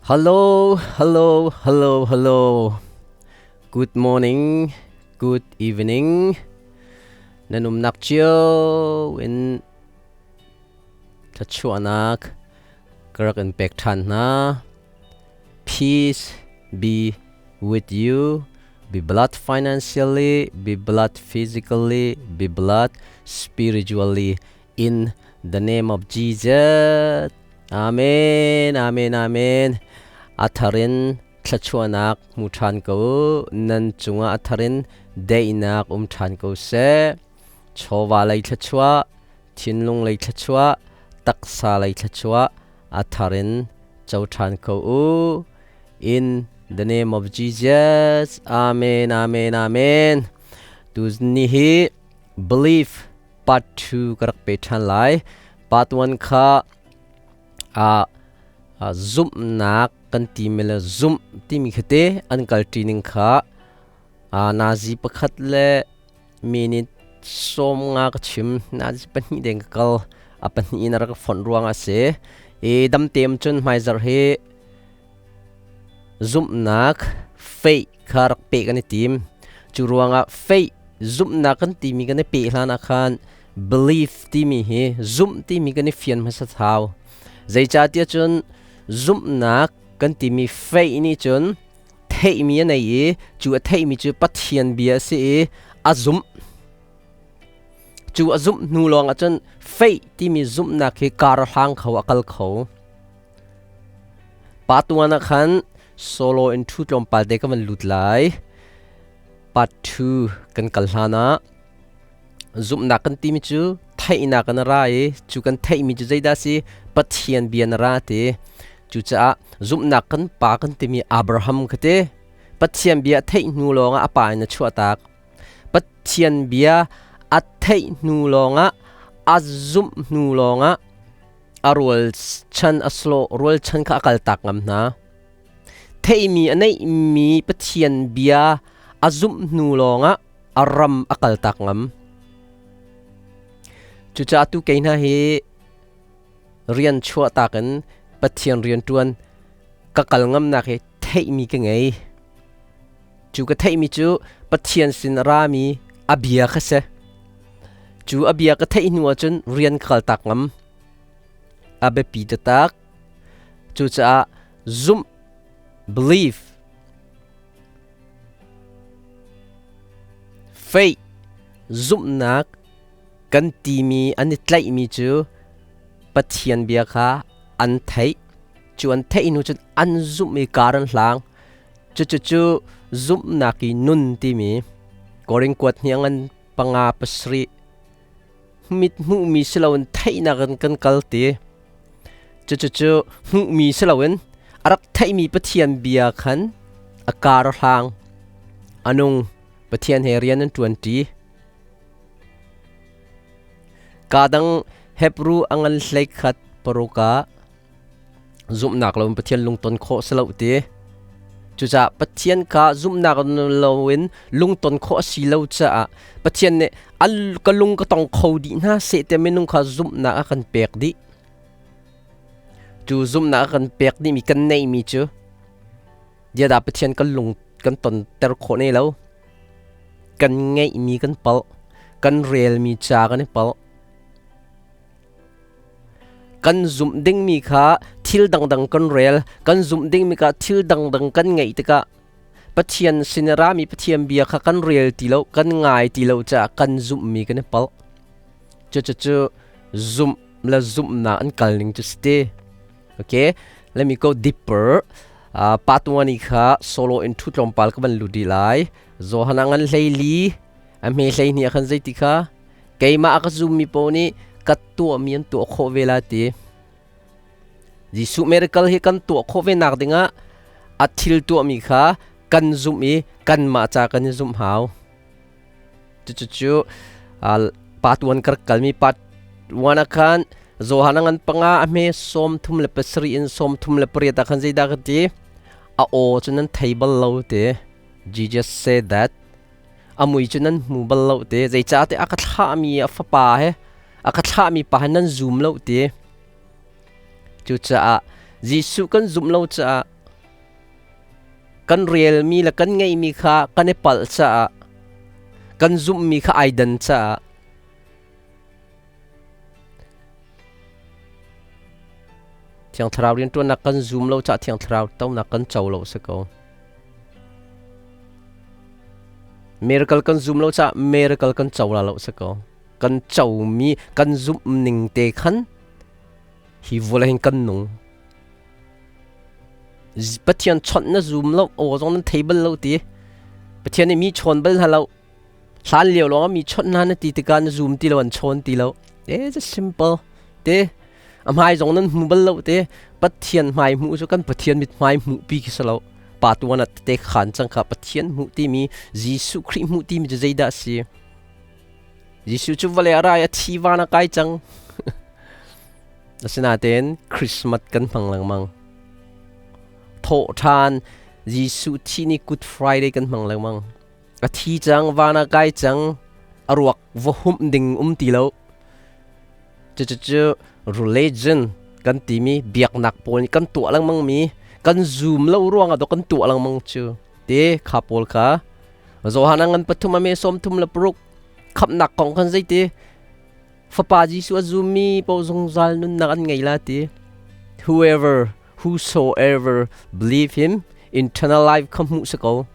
Hello, hello, hello, hello. Good morning, good evening. Nan umnak cio in thluachuahnak ka rak in pek ṭhan hna. Peace be with you. Be blessed financially, be blessed physically, be blessed spiritually in the name of Jesus. Amen, amen, amen. A tharin thluachuahnak hmu ṭhan ko nan cungah a tharin daihnak um ṭhan ko seh. Chawva lei thluachuah, thinlung lei thluachuah, taksa lei thluachuah a tharin co ṭhan ko u. In the name of Jesus. Amen, amen, amen. Tu ni hi belief part 2 ka rak pe ṭhan lai. Part 1 kha a zumhnak kan timi le zumh timi kha te an kal ṭi ning kha nazi pakhat le minute 50 ka chim nazi pahnih deng ka kal a pahnih in a rak fonh ruang a si i damtem cun hmaizarh hi zumhnak faith kha rak peh kan i tim. Cu ruangah faith zumhnak kan timi kan i peh hlan ah khan belief timi hi zumh timi kan i fian hmasa thau. Zeicahtiah cun zumhnak kan timi faith nih cun theihmi a nei i cu a theihmi cu Pathian bia a si i a zumh. Cu a zumh hnu lawng ah cun faith timi zumhnak hi kar a hlang kho a kal kho. Part 1 ah khan solo in thu tlawmpal te ka van lut lai. Part 2 kan kal hlan ah zumhnak kan timi cu theihnak kan ra i cu kan theihmi cu zeidah si Pathian bia na ra ti. Cucaah zumhnak kan pa kan timi Abraham kha ti Pathian bia theih hnu lawngah a pa in a chuahtak. Pathian bia a theih hnu lawngah a zumh hnu lawngah a rualchan a slow rualchan kha a kaltak ngam hna. Theihmi a neihmi Pathian bia a zumh hnu lawngah a ram a kaltak ngam. Cucaah tu kei hna hi rian chuah tak in Pathian rian ṭuan ka kal ngamnak hi theihmi ka ngei. Cu ka theihmi cu Pathian sin a rami a bia kha si. Cu a bia ka theih hnu ahcun rian ka kaltak ngam. A biapi taktak. Cucaah zumh, belief, faith, zumhnak kan timi an i tlaihmi cu Pathian bia kha an theih. Cu an theih hnu cun an zumh i kar an hlang. Cucucu zumhnak i nun timi Korin kuat hniang an panga pasarih mit hmuhmi si loin theihnak in kan kal ti. Cucucu hmuhmi si loin a rak theihmi Pathian bia khan a kar hlang. A nung Pathian he rian an ṭuanṭi. Ka dang Hebrew a ngan 11 paruk ah Zumhnak loin Pathian lungton khawh si lo ti. Cucaah Pathian kha zumhnak loin lungton khawh a si lo caah Pathian nih ka lung ka tong kho dih hna seh tiah minung kha zumhnak a kan pek dih. Cu zumhnak a kan pek dihmi kan neihmi cu diadah Pathian kan lung kan tonter khawh ne lo. Kan ngeihmi kan palh. Kan relmi ca kan i palh. Kan zumh dingmi kha thil dangdang kan rel, kan zumh dingmi kha thil dangdang kan ngeih tikah Pathian sin i rami Pathian bia kha kan rel ti lo, kan ngai ti lo caah kan zumhmi kan i palh. Cucu zumh le zumhnak an kal ning cu si ti. Okay, let me go deeper. Part 1 i kha solo in thu tlawmpal ka van lut rih lai. Johan a ngan hlei li, a hme hlei hnih ah khan zeiti kha? Keimah a ka zummi paoh nih ka tuahmi an tuah khawh ve lai ti. Jesuh miracle hi kan tuah khawh ve nak dingah a thil tuahmi kha kan zumh i kanmah ca kan i zumh hau. Cucu part 1 ka rak kalmi part 1 ah khan Johan a ngan panga a hme 37 in 38 ah khan zeidah ka ti? A aw cu nan thei bal lo ti. Jesus said that. A mui cu nan hmu bal lo te zeicahtiah a ka thlahmi a fapa he a ka thlahmi pa he nan zum lo ti. Cucaah Jesuh kan zumh lo caah Kan relmi le kan ngeihmi kha kan i palh caah, kan zumhmi kha ai dan caah. Thiang Thlarau rianṭuannak kan zum lo caah Thiang Thlarau tonak kan co lo si ko. Miracle kan zum lo caah miracle kan co la lo si ko. Kan comi kan zumh ning te khan hi vawlei hin kan nung. Pathian chawnh na zum lo, aw zong nan thei bal lo ti. Pathian nih mi chawn bal hna lo. Hlan lio lawng ah mi chawnh hna na ti tikah na zum ti lo, an chawn ti lo. It's simple. Te a hmai zong nan hmu bal lo te. Pathian hmai hmuh cu kan Pathian mit hmai hmuh pi khi si lo. Pa tuan ah te khan cang kha Pathian hmuh timi Jesuh Khrih hmuh timi cu zeidah a si? Jesuh cu vawlei a rai a thi van a kai cang. Asinain Christmas kan hmang lengmang. Thawhṭhan Jesuh thi ni Good Friday kan hmang lengmang. A thi cang, van ah kai cang, a ruak va humh ding um ti lo. Cucu religion kan timi biaknak pawl nih kan tuah lengmang mi kan zoom lo ruangah dawh kan tuah lengmang cu te kha pawl kha Johan ngan pathum ame 36 khamnak kong kan zeiti Fapa Jesuh a zummi paoh zungzal nunnak an ngei la ti. Whoever, whosoever believe him, eternal life kha hmuh si ko.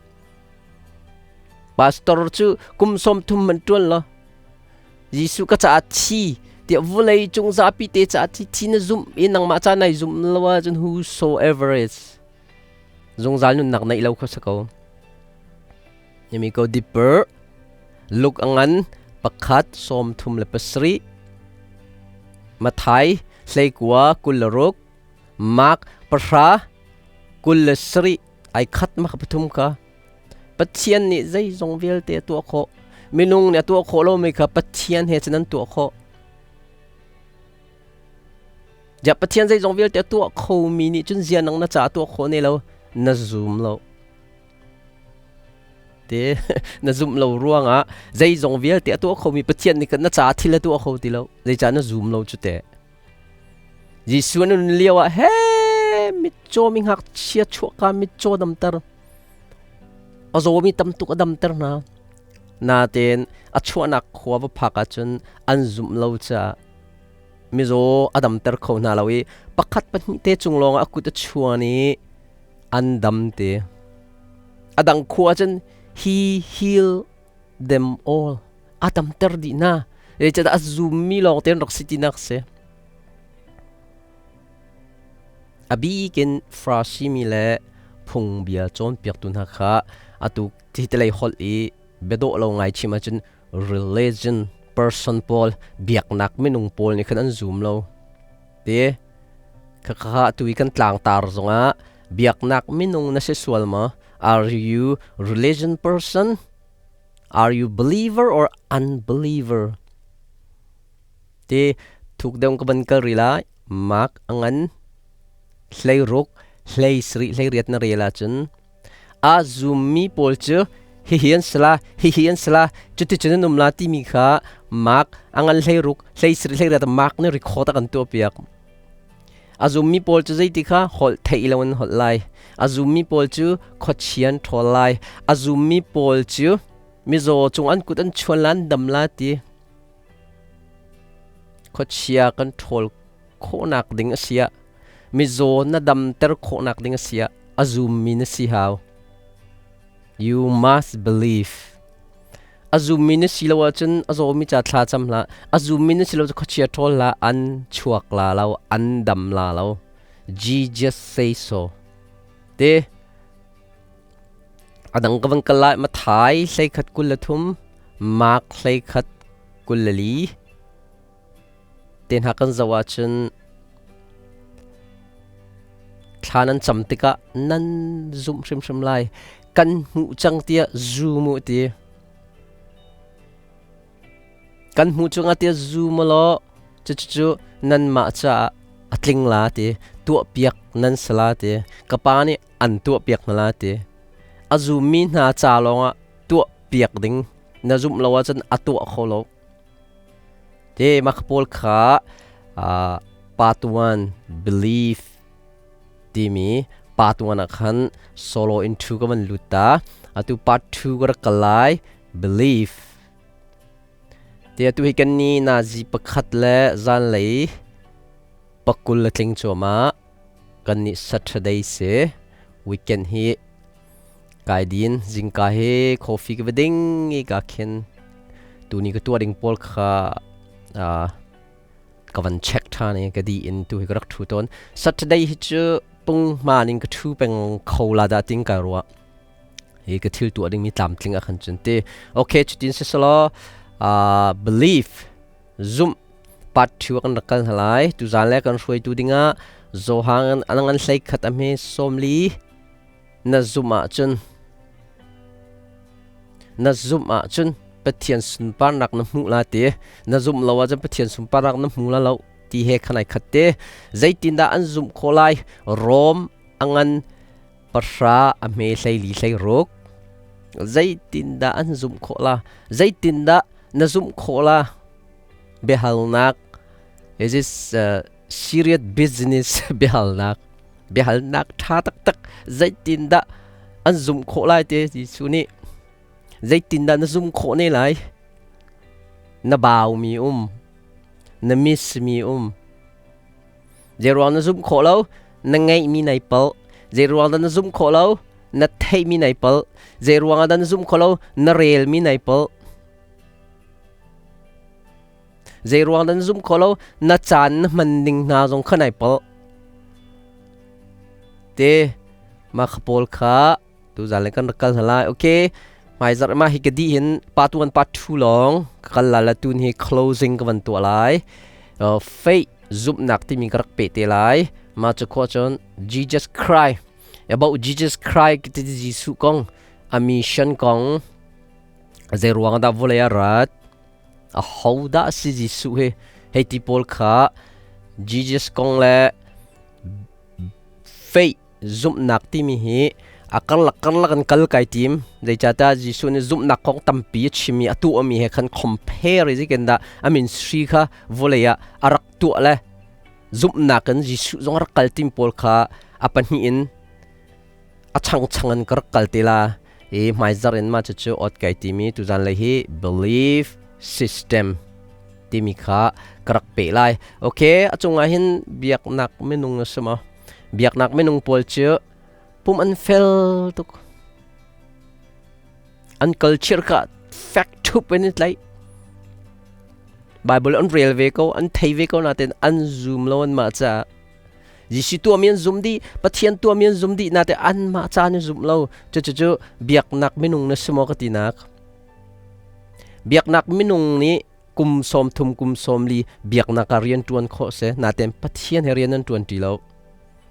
Pastor cu kum 30 man ṭuan lo. Jesuh ka caah thi tiah vulei cung zapi te caah thi thi na zumh i nangmah ca nai zumh lo ahcun whosoever is zungzal nunnak neih lo kha si ko. Yami ko deeper Luke angan pakhat 37 Mathai 19 26 Mark 10 27 ai khat ma pathum ka Pathian nih zeizong vialte a tuah khawh minung nih a tuah khawh lomi kha Pathian he cun an tuah khawh Ja Pathian zeizong vialte a tuah khomi nih cun zia nang na ca tuah khawh ne lo na zum lo Te na zumh lo ruangah zeizong vialte a tuah khomi Pathian nih na caah thil a tuah kho ti lo. Zeicah na zum lo cu teh? Jesuh nun lio ah he mitcaw mi ngakchia chuahka mitcaw damter a zawmi tam tuk a damter hna. Natein a chuahnak khua va phak ahcun an zumh lo caah mizaw a damter kho hna lo i pakhat pahnih te cung lawngah a kut a chuan i an dam te. A dang khua cun he heal them all. A damter dih hna. Zeicahtiah a zummi lawng te an rak si tinak si. A bikin Farasi mi le phungbia cawnpiaktu hna kha atu hi holh i biadawh lo ngai chim ahcun religion person pawl biaknak minung pawl nih khan an zum lo. Te Khakha atu i kan tlangtar zongah biaknak minung na si sual maw? Are you religion person? Are you believer or unbeliever? Ti thuk deuh ka van kal rih lai. Mark a ngan 16 hlei sarih 18 na rel ahcun a zummi pawl cu hihi an si la hihi an si la cuticun an um la timi kha Mark a ngan 16 hlei sarih 18 Mark nih record a kan tuahpiak. A zummi pawl cu zeiti kha holh theih lo in holh lai. A zummi pawl cu khuachia an ṭhawl lai. A zummi pawl cu mizaw cung an kut an chuan la an dam la ti. Khuachia kan ṭhawl khawhnak ding a si ah mizaw na damter khawhnak ding a si ah a zummi na si hau. You must believe. A zummi na si lo ahcun a zawmi ca thla cam hlah. A zummi na si lo cu khuachia ṭhawl hlah. An chuak la lo, an dam la lo. Jesus say so. Te a dang ka van kal lai Mathai 21 23 Mark 21 24 te hna kan zoh ahcun thla nan cam tikah nan zumh hrimhrim lai kan hmuh cang tiah zum u ti kan hmuh cungah tiah zum u law cucu nanmah caah a tling la ti tuahpiak nan si la ti ka pa nih an tuahpiak hna la ti a zummi hna ca lawngah tuahpiak ding na zumh lo ahcun a tuah kho lo. Te mah pawl kha part one belief timi Part 1 ah khan solo in 2 ka van lut ta. Atu part 2 ka rak kal lai. Belief. Te atu hi kan ni nazi pakhat le zanlei pakul le tling cuahmah kan ni Saturday si weekend hi kai din zingka hi coffee ka va ding i ka khin tuni ka tuah ding pawl kha ka van check ṭhan i ka di in tu hi ka rak ṭhu tawn. Saturday hi cu pung hmaan in ka ṭhu peng kho la dah ting kai ruah. Hi ka thil tuah dingmi tlamtling ah khan cun ti. Okay, cutin si selaw belief zumh part 2 kan rak kal hna lai. Tuzan le kan hruaitu dingah Johan angan hlei khat a hme 40 na zumh ahcun na zumh ahcun Pathian sunparnak na hmuh la ti na zumh lo ahcun Pathian sunparnak na hmu la lo ti he khan ai khat te. Zeitindah an zumh khawh lai? Rom a ngan 9 a hme 14 16. Zeitindah an zumh khawh la? Zeitindah na zumh khawh la? Biahalnak. Is this serious business? Biahalnak, biahalnak ṭha taktak. Zeitindah an zumh khawh lai te? Jesuh nih zeitindah na zumh khawh ne lai? Na baumi um, na miss mi um. Zeiruang na zumh khawh lo? Na ngeihmi nai palh. Zeiruang dah na zumh khawh lo? Na theihmi nai palh. Zeiruang ah dah na zumh khawh lo? Na relmi nai palh. Zeiruang dah na zumh khawh lo? Na caan na hman ning hna zong kha nai palh te. Mah kha pawl kha tuzan le kan rak kal hna lai. Okay, hmaizarh ma hi ka dih hin part 1 part 2 lawng ka kal la la. Tun hi closing ka van tuah lai. Faith zumhnak timi ka rak pe te lai. Ma cu khawh cun Jesus Christ, about Jesus Christ ti, Jesuh kong, a mission kong, zei ruang dah vawlei a rat, a ho dah si Jesuh hi, hei ti pawl kha. Jesus kong le faith zumhnak timi hi a karlak karlak in kal kai tim. Zeicahtiah Jesuh nih zumhnak kong tampi a chim i a tuahmi he khan compare i zeitin dah a ministry kha vawlei ah a rak tuah le zumhnak in Jesuh zong a rak kal tim pawl kha a pahnih in a changchang in ka rak kal te la i hmaizarh in mah cucu ot kai timi. Tuzan lei hi belief system timi kha ka rak pe lai. Okay, a cungah hin biaknak minung na si maw? Biaknak minung pawl cu pum an fel tuk, an culture kha fact thup in tlaih, Bible an rel ve ko, an thei ve ko, nain an zum lo. An mah caah Jesuh tuahmi an zum dih, Pathian tuahmi an zum dih, nain anmah ca an zum lo. Cucu biaknak minung na si maw ka tinak. Biaknak minung nih kum 30 kum 40 biaknak ah rian ṭuan khawh si, nain Pathian he rian an ṭuan ti lo.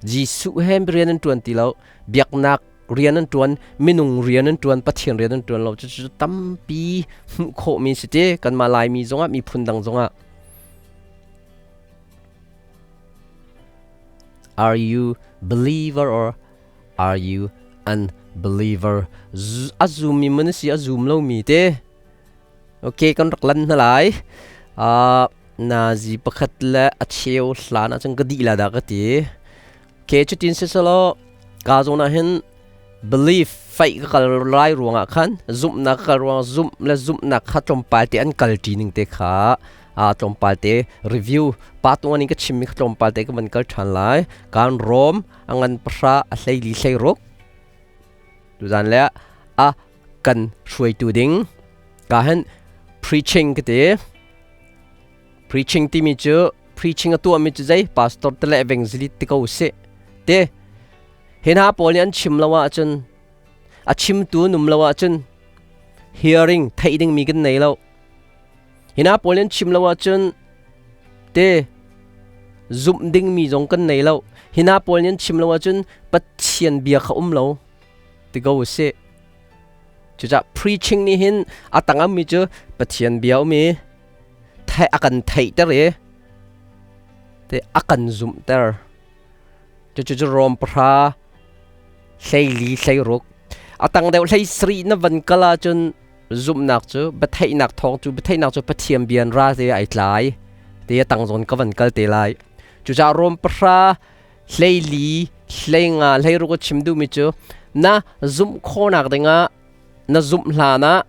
Jesuh he rian an ṭuan ti lo. Biaknak rian an ṭuan, minung rian an ṭuan, Pathian rian an ṭuan lo. Cucu tampi hmuh khawhmi si ti kanmah Laimi zongah, miphun dang zongah. Are you believer or are you unbeliever? A zummi man si, a zum lomi te. Okay, kan rak lan hna lai. Nazi pakhat le a cheu hlan ahcun ka dih la dah ka ti. Okay, cutin si selaw ka zawn ah hin belief faih ka kal lai ruangah khan zumhnak ka kal ruangah zumh le zumhnak kha tlawmpal te an kal ṭi ning te kha tlawmpal te review part 1 in ka chimmi kha tlawmpal te ka van kal ṭhan lai. Kan Rom a ngan 10 a 14 16. Tuzan le a kan hruaitu ding ka hin preaching ka ti. Preaching timi cu, preaching a tuahmi cu zei pastor te le evangelist ti ko sih te. Hi hna pawl nih an chim lo ahcun, a chimtu an um lo ahcun, hearing theih dingmi kan nei lo. Hi hna pawl nih an chim lo ahcun te zumh dingmi zong kan nei lo. Hi hna pawl nih an chim lo ahcun Pathian bia kha um lo ti ko usih. Cucaah preaching nih hin a tangam mi cu Pathian bia um i a kan theihter i te a kan zumhter. Cucu Rom 10 14 16. A tang deuh 17 na van kal ahcun zumhnak cu biatheihnak thawng cu biatheihnak cu Pathian bia in ra te ai tlai te. A tang zawn ka van kal te lai. Cucaah Rom 10. Hleili, hleinga, hleiruk a chim duhmi cu na zumh khawhnak dingah na zumh hlan ah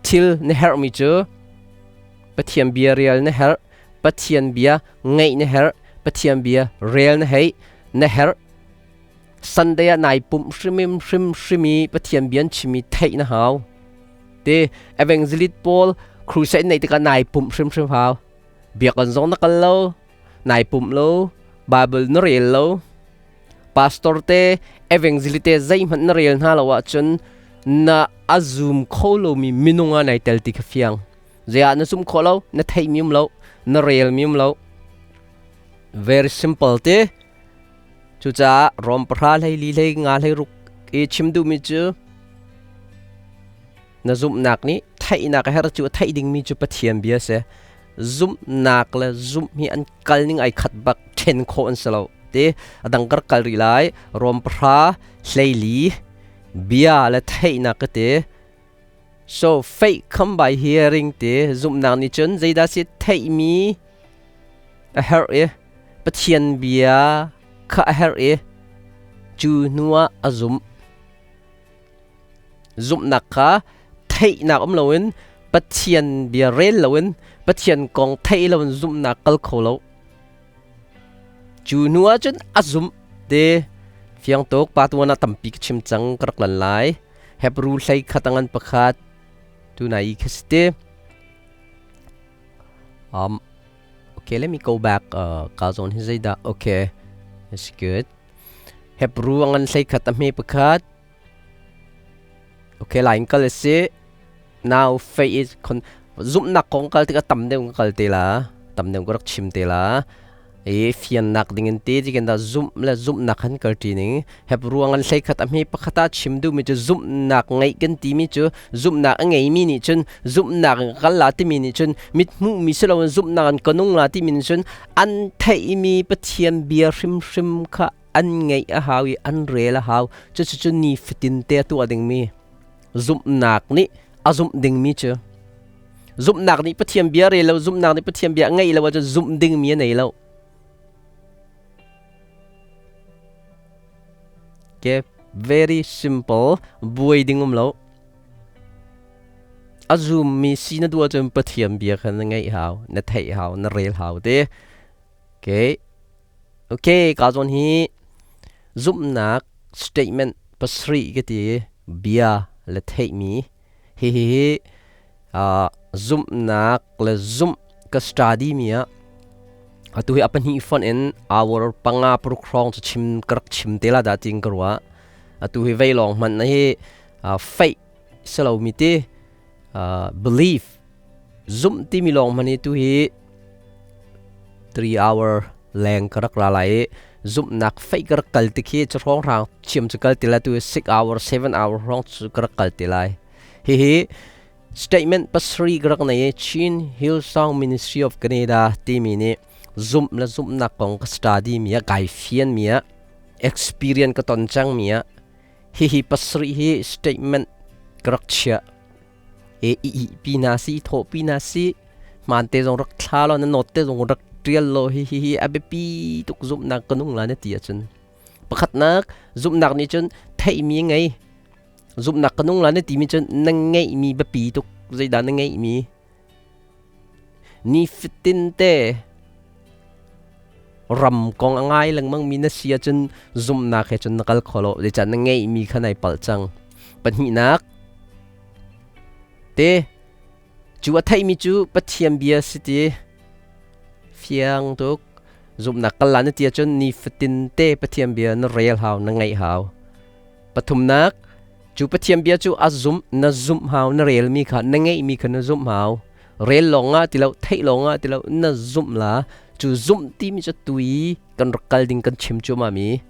thil na herhmi cu Pathian bia rel na herh, Pathian bia ngaih na herh, Pathian bia rel na hei na herh. Sunday ah nai pumh hrimim hrim hrim i Pathian bia an chimmi theih na hau. Te evangelist pawl crusade neih tikah nai pumh hrimhrim hau. Biakinn zong na kal lo, nai pumh lo, Bible na rel lo. Pastor te evangelist te zeihmanh na rel hna lo ahcun na a zum kho lomi minung ah nai tel ti kha fiang. Zeiah na zum khawh lo, na theih mi um lo, na rel mi um lo. Very simple te. Cucaah Rom pahra hlei li hlei nga hlei ruk i chim duhmi cu na zumhnak nih theihnak a herh cu a theih dingmi cu Pathian bia si. Zumhnak le zumh hi an kal ning ai khat bak ṭhen khawh an si lo. Ti a dang kar kal rih lai. Rom pahra hlei li bia le theihnak ka ti. So faith come by hearing ti zumhnak nih cun zeidah si theihmi a herh i Pathian bia kha a herh i cu hnuah a zumh. Zumhnak kha theihnak um loin Pathian bia rel loin Pathian kong theih loin zumhnak kal kho lo. Cu hnuah cun a zumh ti fiang tuk pa tuan ah tampi ka chim cang ka rak lan lai. Hebrew hlei khat a ngan pakhat tunai i kha si te. Okay, let me go back. Ka zawn hi zeidah? Okay, it's good. Hebrew a ngan hlei khat a hme pakhat. Okay, lain kal a si. Now faith is con zumhnak kong kal tikah tam deuh ka kal te la. Tam deuh ka rak chim te la. I fiannak ding in ti ti kan dah zumh le zumhnak han kal ṭi ning. Hebrew an hlei khat a hme pakhat ah chim duhmi cu zumhnak ngeih kan timi cu zumhnak a ngeimi nih cun zumhnak in kal la timi nih cun mit hmuhmi si loin zumhnak in ka nung la timi nih cun an theihmi Pathian bia hrimhrim kha an ngeih a hau i an rel a hau. Cucu ni fatin te a tuah dingmi zumhnak nih a zumh dingmi cu zumhnak nih Pathian bia rel lo zumhnak nih Pathian bia ngeih lo ahcun zumh dingmi a nei lo. Okay, very simple, buai ding um lo. A zummi si na duh ahcun Pathian bia kha na ngeih hau, na theih hau, na rel hau te. Okay. Okay, ka zawn hi zumhnak statement pasarih ka ti bia le theihmi hi hi hi zumhnak le zumh ka study mi ah atu hi a pahnih fonh in hour panga paruk hrawng cu chim ka rak chim te la dah tiin ka ruah. Atu hi vei lawng hmanh na hi faith si lomi ti belief zumh timi lawng hmanh hi tu hi 3 hour leng ka rak ra lai i zumhnak faith ka rak kal ti khi cu hrawng hrang chiam cu kal ti lai tu 6 hour 7 hour hrawng cu ka rak kal ti lai. Hihi statement pasarih ka rak nei i Chin Hillsong Ministry of Canada timi nih zumh le zumhnak kong ka study mi ah kai fian mi ah experience ka ton cang mi ah hihi pasarih hi statement ka rak chiah. E i i pi na si thaw pi na si hmaan te zong rak thla law na note te zong rak tial law hi hi hi a biapi tuk zumhnak ka nung la na ti ahcun pakhatnak zumhnak nih cun theihmi ngei zumhnak ka nung la na timi cun na ngeihmi biapi tuk zeidah na ngeihmi nifatin te ram kong a ngai lengmang mi na si ahcun zumhnak he cun na kal kho lo zeicah na ngeihmi kha nai palh cang. Pahnihnak te cu a theihmi cu Pathian bia si ti fiang tuk zumhnak kal la na ti ahcun nifatin te Pathian bia na rel hau na ngaih hau. Pathumnak, cu Pathian bia cu a zumh, na zumh hau, na relmi kha, na ngeihmi kha na zumh hau. Rel lawng ah ti lo, theih lawng ah ti lo, na zumh la. Cu zumh timi cu tui kan rak kal ding kan chim cuahmah mi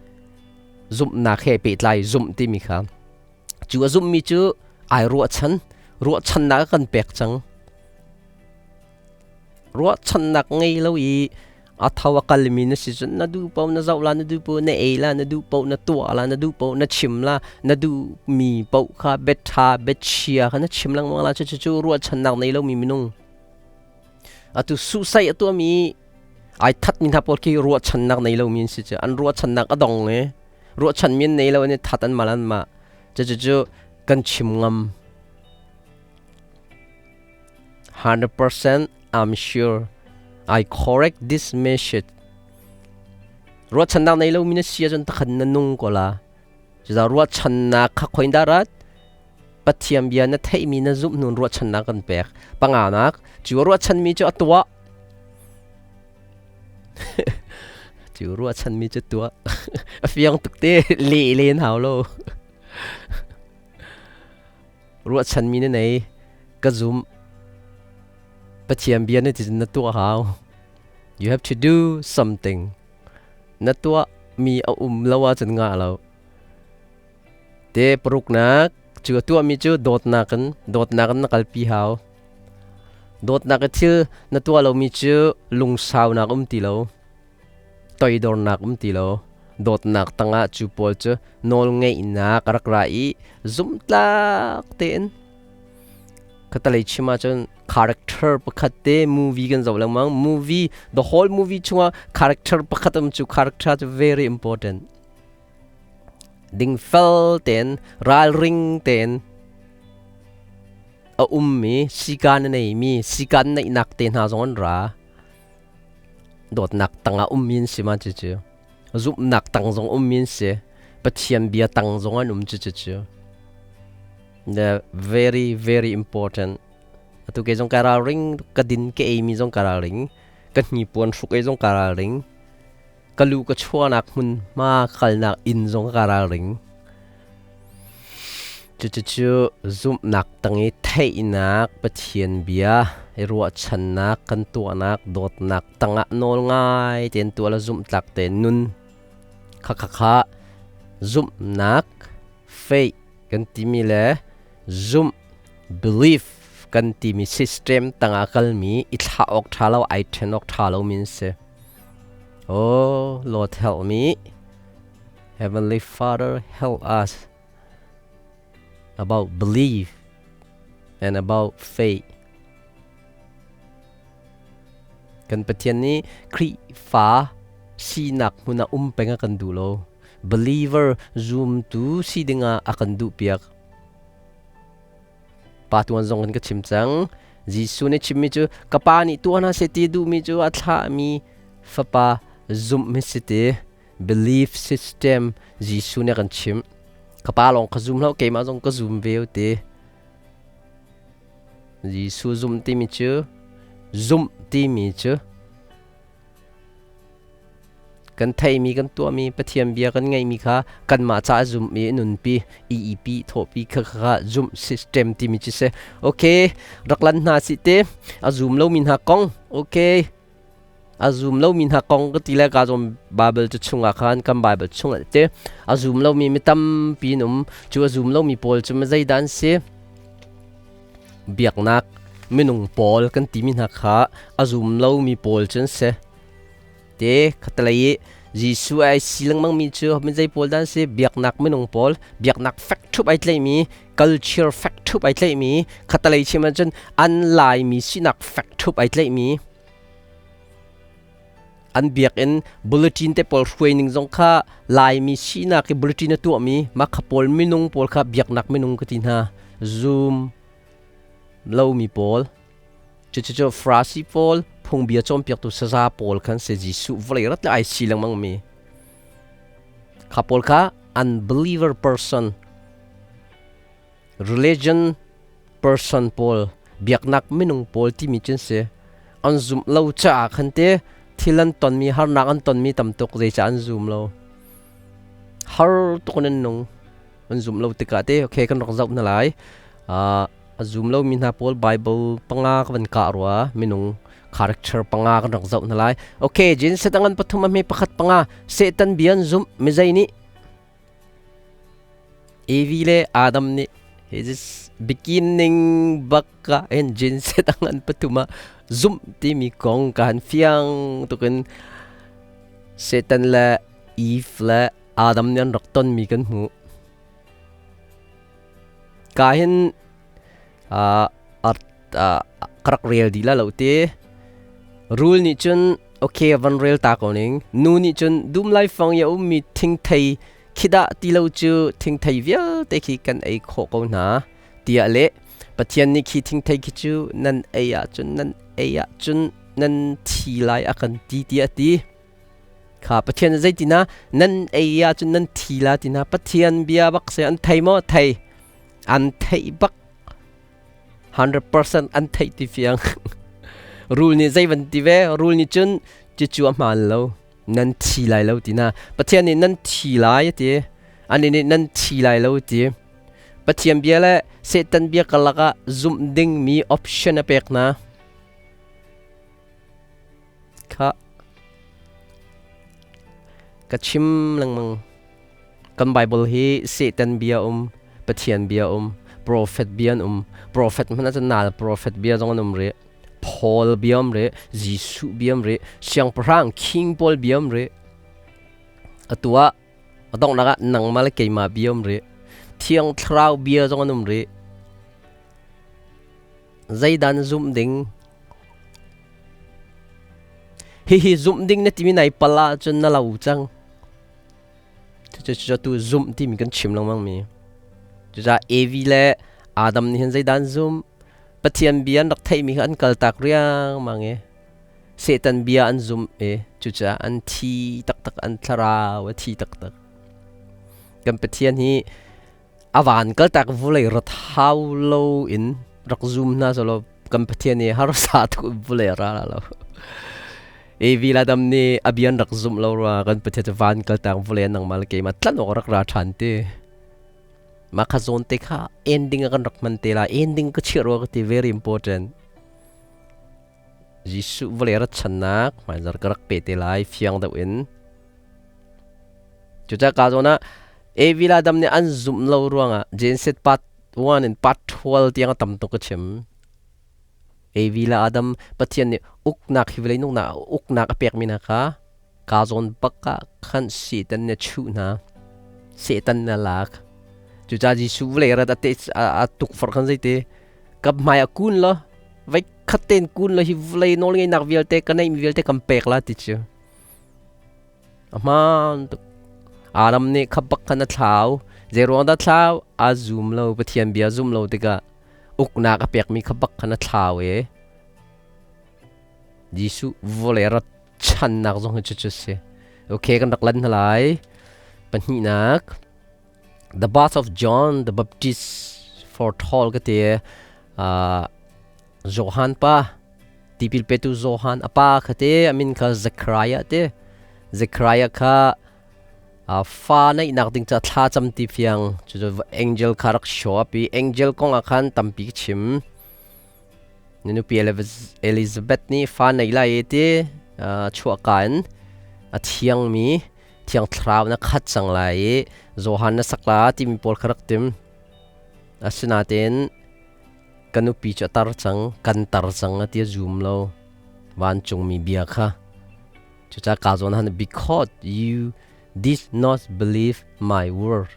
zumhnak he pehtlai zumh timi kha. Cu a zumhmi cu ai ruahchan, ruahchannak a kan pek cang. Ruahchannak ngei lo i a tho a kalmi na si cun na duh paoh na zoh la, na duh paoh na ei la, na duh paoh na tuah la, na duh paoh na chim la, na duhmi paoh kha biaṭha biachia kha na chim lengmang la. Cucu ruahchannak nei lomi minung. Atu suhsaih a tuahmi Ai that mi hna pawl khi ruahchannak nei lomi an si cu. An ruahchannak a dong i ruahchanmi an nei lo an i that an mal an mah. Cucu kan chim ngam. 100% I'm sure I correct this message. Ruahchannak nei lomi na si ahcun takhan na nung ko la. Cucaah ruahchannak kha khoin dah rat? Pathian bia na theihmi na zumh hnu ruahchannak kan pek. Panganak, cu ruahchanmi cu a tuah. Cu ruahchanmi cu tuah. A fiang tuk te, leh len hau lo. Ruahchanmi na nei, ka zum. Pathian bia na ti na tuah hau. You have to do something. Na tuah mi a um lo ahcun ngah lo. Te paruknak, cu a tuahmi cu dawtnak in dawtnak in na kalpi hau. Dawtnak i thil na tuah lomi cu lungsaunak um ti lo. Toidornak um ti lo. Dawtnak tangah cu pawl cu nawlngeihnak a rak ra i zumhtlak tein khatalei chim ahcun character pakhat te movie kan zoh lengmang. Movie, the whole movie chungah character pakhat um cu character cu very important. Dingfel tein, ralring tein a ummi, sikan a neimi, sikan neihnak te hna zong an ra. Dawtnak tangah ummi an si ma cucu. Zumhnak tang zong ummi an si. Pathian bia tang zong an um cucu. The very very important. Atu ke zong ka ralring, ka din ka ei mi zong ka ralring, ka hnipuan hruk ei zong ka ralring, ka lu ka chuahnak hmun hma kalnak inn zong ka ralring. Cucucu zumhnak tang i theihnak Pathian bia i ruahchannak kan tuahnak dawtnak tangah nawl ngai tein tuah le zumhtlak tein nun kha zumhnak faith kan timi le zumh belief kan timi system tangah kalmi i thlah awk ṭha lo ai ṭhen awk ṭha lomi an si. Oh Lord, help me. Heavenly Father, help us about belief and about faith. Kan Pathian nih Khrihfa sinak hmun ah um peng a kan duh lo. Believer zumtu si dingah a kan duh piak. Pa tuan zong in ka chim cang. Jesuh nih chimmi cu ka pa nih tuah hna seh ti duhmi cu a thlahmi fapa zumh hi si ti. Belief system Jesuh nih a kan chimh. Ka pa lawng ka zum hlah, keimah zong ka zum ve ti. Jesuh zum timi cu zumh timi cu kan theimi kan tuahmi Pathian bia kan ngeihmi kha kanmah caah zumh i nunpi EEP thawhpi kha kha zumh system timi cu si. Okay, rak lan hna si te a zum lomi hna kong. Okay. A zum lomi hna kong ka ti le ka zawm Bible cu chungah khan kan Bible chungah te a zum lomi mi tampi an um. Cu a zum lomi pawl cu zeidah an si? Biaknak minung pawl kan timi hna kha a zum lomi pawl cu an si. Te khatalei i Jesuh ai si lengmangmi cu mi zei pawl dah an si? Biaknak minung pawl, biaknak fek ṭhup ai tlaihmi, culture fek ṭhup ai tlaihmi, khatalei chim ahcun an Laimi sinak fek ṭhup ai tlaihmi. An biakinn bulletin te pawl hruai ning zong kha Laimi sinak i bulletin a tuahmi mah kha pawl minung pawl kha biaknak minung ka ti hna. Zoom lomi pawl cucucu Farasi pawl phungbia cawnpiaktu saza pawl khan si Jesuh vawlei rat le ai si lengmang mi kha pawl kha unbeliever person Religion person pawl biaknak minung pawl timi cu an si. An zumh lo caah khan te thil an tonmi harnak an tonmi tam tuk zeicah an zum lo. Har tuk in an nung. An zumh lo tikah te okay kan rak zoh hna lai. A zum lomi hna pawl Bible panga ka van kah rua minung character panga kan rak zoh hna lai. Okay, Genesis angan pathum a hme pakhat panga Satan bia an zumh mizei nih Evi le Adam nih his beginning bak ah hin Genesis ang an pathum ah zumh timi kong ka han fiang tukin Satan le Eve le Adam nih an rak tonmi kan hmuh. Ka hin ka rak rel dih la lo ti. Rul nih cun Okay, van rel ta ko ning. Nu nih cun dum laifang i a ummi thingthei khi dah ti lo cu thingthei vialte khi kan ei khawh ko hna tiah le Pathian nih khi thingthei khi cu nan ei ahcun nan ei ahcun nan thi lai a kan ti tiah a ti. Kha Pathian zeitina nan ei ahcun nan thi la tina Pathian bia bak se an thei maw thei an theih bak 100% an theih ti fiang rul nih zei van ti ve rul nih cun cucu a hmaan lo nan thi lai lo tina Pathian nih nan thi lai a ti ani nih nan thi lai lo ti Pathian bia le Satan bia karlak ah zumh ding mi option a pek hna Kha ka chim lengmang. Kan Bible hi Satan bia um, Pathian bia um, profet bia an um. Profet hmanh ahcun nal profet bia zong an um rih. Paul bia um rih, Jesuh bia um rih, siangpahrang king pawl bia um rih. Atu ah a donghnak ah nangmah le keimah bia um rih. Thiang Thlarau bia zong an um rih. Zeidah na zumh ding? Hihi zumh ding na timi nai pal ahcun na lo cang. Cucu tu zumh timi kan chim lengmang mi. Cucaah Evi le Adam nih hin zeidah an zumh? Pathian bia an rak theihmi kha an kaltak riangmang i Satan bia an zumh i cucaah an thi taktak, an thlarau a thi taktak. Kan Pathian hi a van kaltak vulei rat hau lo in rak zum hna selaw kan Pathian i harsa tuk vulei ra la lo. Evi la dam nih a bian rak zum lo rua kan Pathian cu van kaltak vulei nangmah le keimah tlan awk rak ra ṭhan ti. Mah kha zawn te kha ending a kan rak hman te la ending ka chiah rua ka ti very important. Jesuh vawlei rat channak hmaizar ka rak pe te lai fiang deuh in. Cucaah ka zawn ah Evi le Adam nih an zumh lo ruangah Genesis part 1 in part 12 tiang a tam tuk ka chim. Evi le Adam Pathian nih uknak hi vawlei nungnak uknak a pekmi hna kha ka zawn bak ah khan Satan nih a chuh hna. Satan nih a lak. Cucaah Jesuh vawlei rat a te a tukforh khan zeiti ka hmai ah kun law vai khat tein kun law hi vawlei nawlngeihnak vialte ka neihmi vialte kan pek la ti cu. A hmaan tuk. Adam nih kha bak khan a thlau. Zeiruang dah thlau? A zum lo. Pathian bia zum lo tikah uknak a pekmi kha bak khan a thlau i Jesuh vawlei rat channak zong hi cucu si. Okay, kan rak lan hna lai. Pahnihnak. The birth of John the Baptist foretold ka ti. Johan pa tipil petu Johan a pa kha te a min kha Zechariah te Zechariah kha fa neihnak ding ca thla cam ti fiang cu angel kha rak show up i angel kong ah khan tampi ka chim nupi Elizabeth nih fa nei lai i ti chuah ka in a thiangmi thiang thlarau na khat cang lai i Johan na sak la timi pawl kha rak tim asinain Ka nupi cu a tar cang, kan tar cang a ti a zum lo. Vancungmi bia kha. Cucaah ka zawn han because you did not believe my word.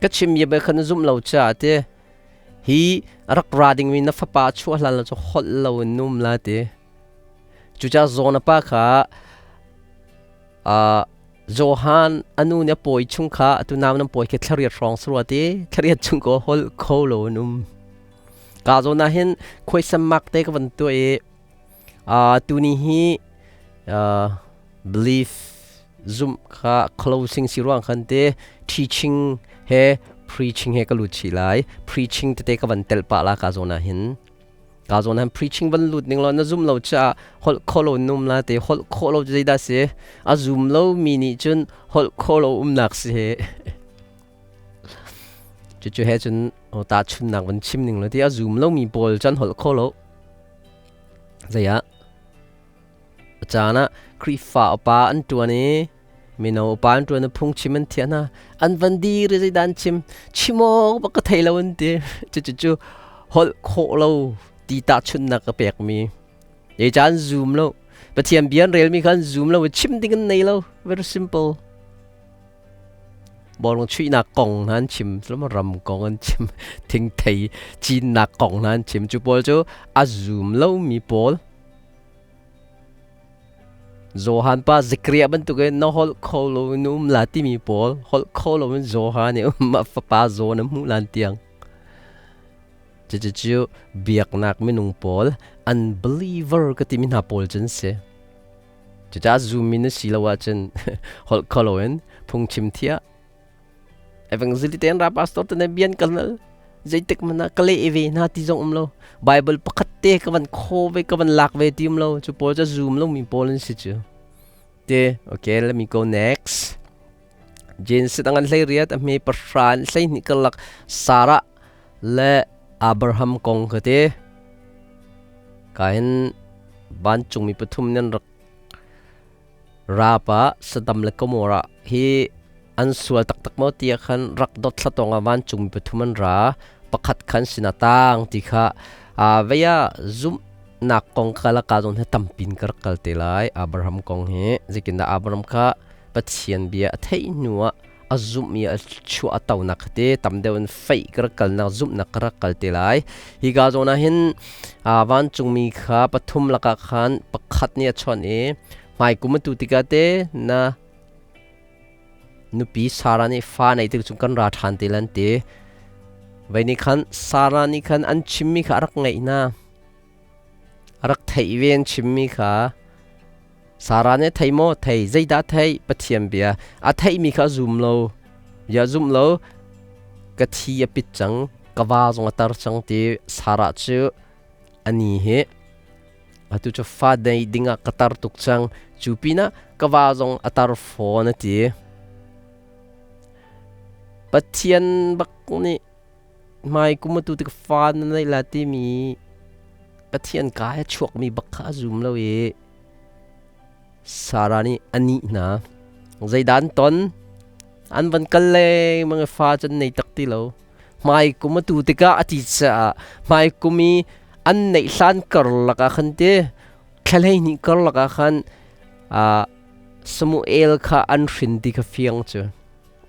Ka chim bia bel kha na zumh lo caah te hi rak ra dingmi na fapa chuah hlan lo cu holh lo in num la ti. Cucaah zawn a pa kha Johan a nu nih a pawi chung kha atu nau nan pawi khi thlariat hrawng si rua ti thlariat chung ko holh kho lo an um ka zawn ah hin khuaisam mak te ka van tuah i tuni hi belief zumh kha closing si ruang khan te teaching he preaching he ka lut chih lai preaching tete ka van telh pah la ka zawn ah hin Ka zawn han preaching van lut ning law na zum lo cha holh kho lo num la te holh kho lo zeidah si a zum lo mi nih cun holh kho lo umnak si he cucu he cun ta chunnak van chim ning lo ti a zum lo mi pawl cun holh kho lo zeiah a caan ah Khrihfa upa an ṭuan i mino upa an ṭuan i phungchim an thiah hna. An van dir i zeidah an chim? Chim awk bak ka thei lo an ti. Cucu holh khawh lo ti tahchunhnak ka pekmi. Zeicah an zum lo? Pathian bia an relmi kha an zum lo i chim ding an nei lo. Very simple. Bawlung chuihnak kong hna an chim, ram kong an chim, thingthei cinnak kong hna an chim. Cu pawl cu a zum lomi pawl. Johan pa Zikriah bantukin na holh kho lo in um la timi pawl holh kho lo in Johan i um fapa zawn a hmuh lan tiang. Cucu biaknak minung pawl unbeliever ka timi hna pawl cun si. Cucaah zummi na si lo ahcun holh kho lo in phungchim thiah. Evangelist ten ra pastor te ne bian kal nal zeitik mana ka leh ve hna ti zong um lo. Bible pakhat te ka van kho ve ka van lak ve ti um lo. Cu pawl cu zoom lo mi pawl an si cu. Te okay let me go next. Genesis angan hlei riat a hme pahran hlei hnih karlak Sarah le Abraham kong kha te. Kahin vancungmi pathum nan rak rapa Sodom le Gomorrah hi an sual taktak maw tiah khan rak dot thlatong ah vancungmi pathum an ra pakhat khan sin a tang ti kha veia zumhnak kong kha laka zong hi tampin ka rak kal te lai Abraham kong hi zeitindah Abraham kha Pathian bia a theih hnu ah a zumh i a chuah a tonak te tam deuh in feih ka rak kalnak zumhnak ka rak kal te lai. Hika zawn ah hin vancungmi kha pathum lakah khan pakhat nih a chawnh i hmaikum atu tikah te na nupi Sarah nih fa nei tik chung kan ra ṭhan te lan ti. Vei nih khan Sarah nih khan an chimmi kha a rak ngaih hna. A rak theih ve an chimmi kha Sarah nih thei maw? Thei. Zeidah theih? Pathian bia. A theihmi kha a zum lo. Bia zum lo. Ka thi a pit cang. Ka va zong a tar cang ti Sarah cu ani hi atu cu fa nei dingah ka tar tuk cang. Cu pinah ka va zong a tar fawn a ti. Pathian bak nih hmai kum atu tik fa na neih la timi Pathian ka he chuakmi bak kha a zum lo i Sarah nih a nih hna. Zeidah an ton? An van kal lengmang i fa cu an nei tak ti lo. Hmai kum atu tikah a ti caah hmai kum i an neih hlan karlak ah khan ti thla 12 karlak ah khan Samuel kha an hrin ti kha fiang cu.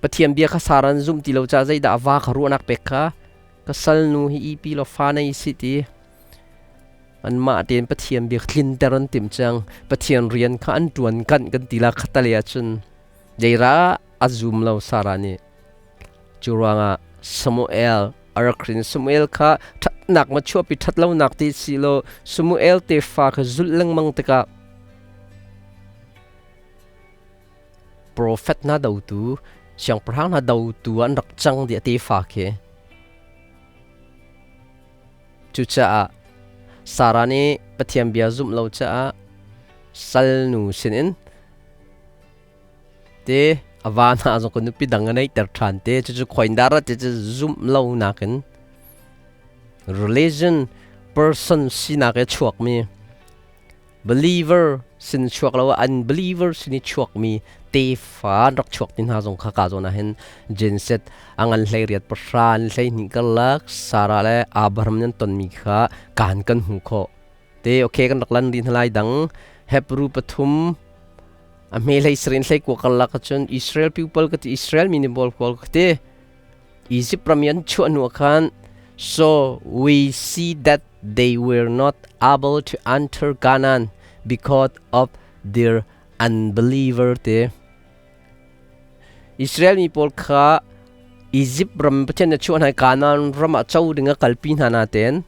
Pathian bia kha Sarah an zumh ti lo caah zeidah a va kha ruahnak pek kha ka salnu hi ipi law fa nei si ti. Anmah tein Pathian bia tlinter an timh cang. Pathian rian kha an ṭuan kanh kan ti la khatale ahcun zeira a zum lo Sarah nih. Cu ruangah Samuel a rak hrin. Samuel kha ṭhatnak ma chuahpi ṭhatlonak ti si law Samuel tefa kha zulh lengmang tikah profet hna dotu siangpahrang hna dotu an rak cang dih a tefa khi. Cucaah Sarah nih Pathian bia zumh lo caah salnu sinin te a va hna zong ka nupi dang a neihter ṭhan te cucu khoindar ah ti cu zumh lo nakin religion person sinak i chuakmi believer sin chuak lo unbeliever sin i chuakmi tefa an rak chuak ti hna zong kha ka zawn ah hin Genset a ngan hlei riat pahra an hlei hnih karlak Sarah le Abraham nan tonmi kha kan kan hmu khawh te okay kan rak lan rih hna lai dang Hebrew pathum a hme hlei sarin hlei kua karlak cun Israel people ka ti Israel mi ni bol kawl ka ti Egypt ram i an chuah hnu ah khan so we see that they were not able to enter Canaan because of their unbeliever te Israel mi pawl kha Egypt ram Pathian na chuah hna Canaan ram ah cho ding a kalpi hna na ten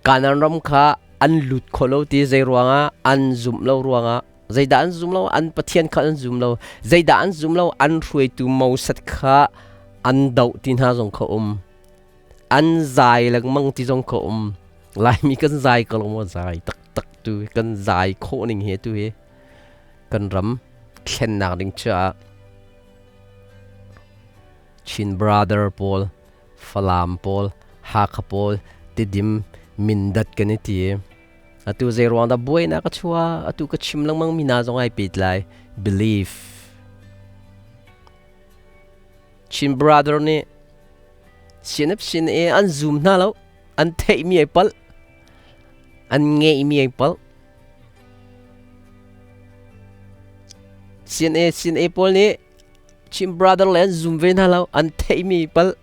Canaan ram kha an lut kho lo ti zei ruangah an zumh lo ruangah zeidah an zum lo an Pathian kha an zum lo zeidah an zum lo an hruaitu Moses kha an doh ti hna zong kha um an zai lengmang ti zong kha um Laimi kan zai ko lo maw zai taktak tu kan zai khawh ning he tu hi kan ram thlennak ding caah Chin brother pawl Falam pawl, Hakha pawl, Tidim, Mindat kan i ti. Atu zei ruang dah buainak a chuah? Atu ka chim lengmang mi hna zong ai pet lai. Belief. Chin brother nih CNF CNA an zoom hna lo. An theihmi ai palh. An ngeihmi ai palh. CNA CNA pawl nih Chin brother le an zum ve hna lo an theihmi palh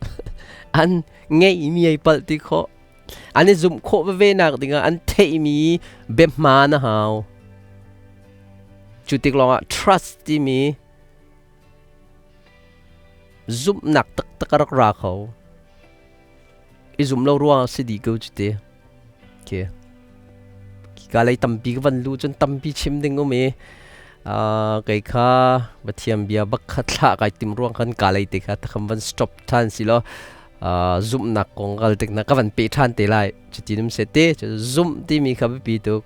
an ngeihmi ai palh ti khawh an i zumh khawh veve nak dingah an theihmi biahma na hau. Cu tik lawngah trust timi zumhnak taktak a rak ra kho. I zum lo ruang si dih ko cu ti. Okay. Ka lei tampi ka van lu cun tampi chim ding um i kei kha Pathian bia bak kha thlah kai tim ruang khan ka lei te kha takham van stop than si lo zumhnak kong kal tik na ka van pe than te lai cuti num se te zumh timi kha biapi tuk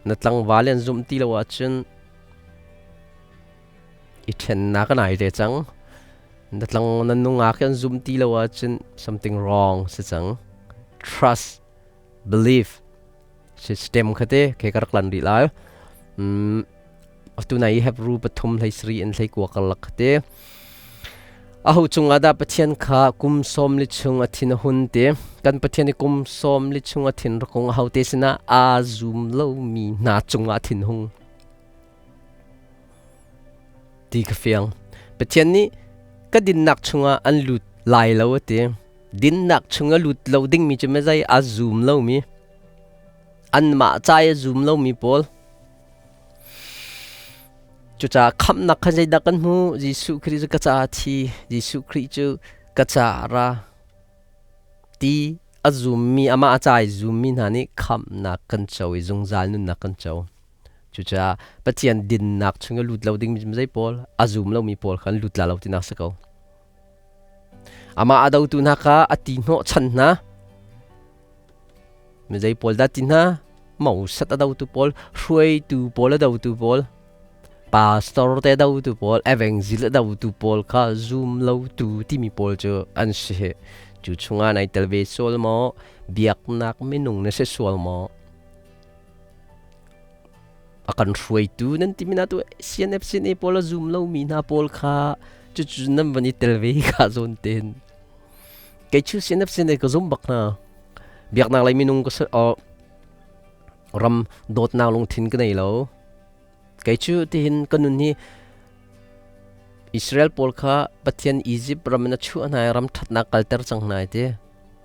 na tlangval an zumh ti lo ahcun i ṭhennak an ai te cang na tlang na nungak an zum ti lo ahcun something wrong si cang. Trust, belief system kha te ke ka rak lan rih lai. Atu nai Hebrew pathum hlei sri in hlei kua karlak kha te aho cungah dah Pathian kha kum sawm li chung a thin a hun te? Kan Pathian i kum sawm li chung a thin rakung aho te sinah? Aa zum lomi hna cungah thin hung ti ka fiang. Pathian nih ka dinnak chungah an lut lai lo a ti. Dinnak chungah lut lo dingmi cu mezei? A zum lomi, anmah ca i a zum lomi pawl. Cucaah khamhnak kha zeidah kan hmuh? Jesuh Khrih cu ka caah a thi, Jesuh Khrih cu ka caah a ra ti a zummi, amah a ca i zummi hna nih khamhnak kan co i zungzal nunnak kan co. Cucaah Pathian dinnak chung i lut lo dingmi cu zei pawl? A zum lomi pawl kha an lut la lo tinak si ko. Amah a dotu hna kha a ti hnawh chan hna. Mi zei pawl dah ti hna? Mosat a dotu pawl, hruaitu pawl a dotu pawl, pastor te dotu pawl, evangel a dotu pawl kha zum lotu timi pawl cu an si. Cu chungah nai tel ve sual maw? Biaknak minung na si sual maw? A kan hruaitu nan timi na tu CNF CNA pawl a zum lomi hna pawl kha cucu nan van i tel ve kha zawn ten. Kei chu CNF CNA ka zum bak hna. Biaknak lei minung ka ram dawtnak lungthin ka nei lo. Kei cu tihin ka nun hi Israel pawl kha Pathian Egypt ram in a chuah hna i ram ṭhatnak kalter cang hna ti.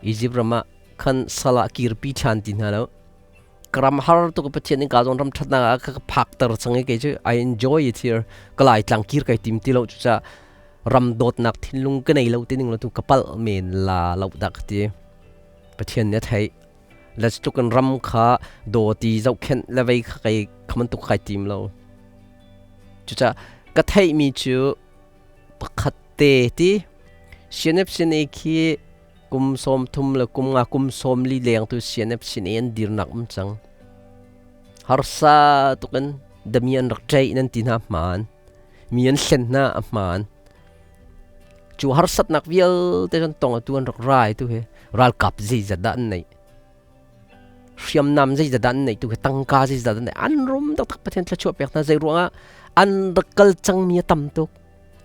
Egypt ram ah khan sal ah kirpi ṭhan ti hna lo. Ka ram har tuk. Pathian in ka zawn ram ṭhatnak ah ka phakter cang i kei cu I enjoy it here. Ka lai tlang kir kai tim ti lo. Cucaah ram dawtnak thinlung ka nei lo ti ning lo tu ka palh men la lo dah ka ti. Pathian nih a theih. Let's tuk in ram kha dawti zohkhenh le vei kha kei khaman tuk kai tim lo. Cucaah ka theihmi cu pakhat te ti CNF CNA khi kum 30 le kum nga, kum 40 leng tu CNF CNA an dirnak um cang. Harsa tukin dami an rak ṭeih nan ti hna hmaan, mi an hlen hna a hmaan. Cu harsatnak vialte kan tong atu an rak rai tu hi ralkap zeizat dah an neih, hriamnam zeizat dah an neih, tu hi tangka zeizat dah an neih? An rum taktak. Pathian thluachuah pek hna. Zei ruangah? An rak kal cangmi a tam tuk,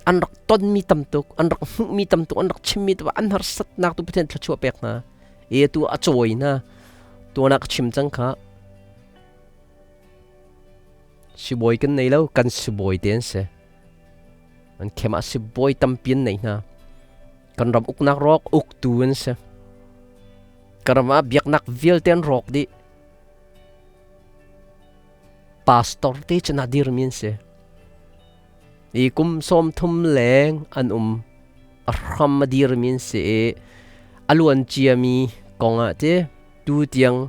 an rak tonmi tam tuk, an rak hmuhmi tam tuk, an rak chimmi tu, an harsatnak tu Pathian thluachuah pek hna e tu a cawi hna. Tuan ah ka chim cang kha, sibawi kan nei lo, kan sibawi te an si. An khem ah sibawi tampi an nei hna. Kan ram uknak rawk uktu an si. Kan ram ah biaknak vialte an rawk dih. Pastor te cu na dirmi an si i kum 30 leng an um, a hram a dirmi an si i a luan ciami kong ah ti tu tiang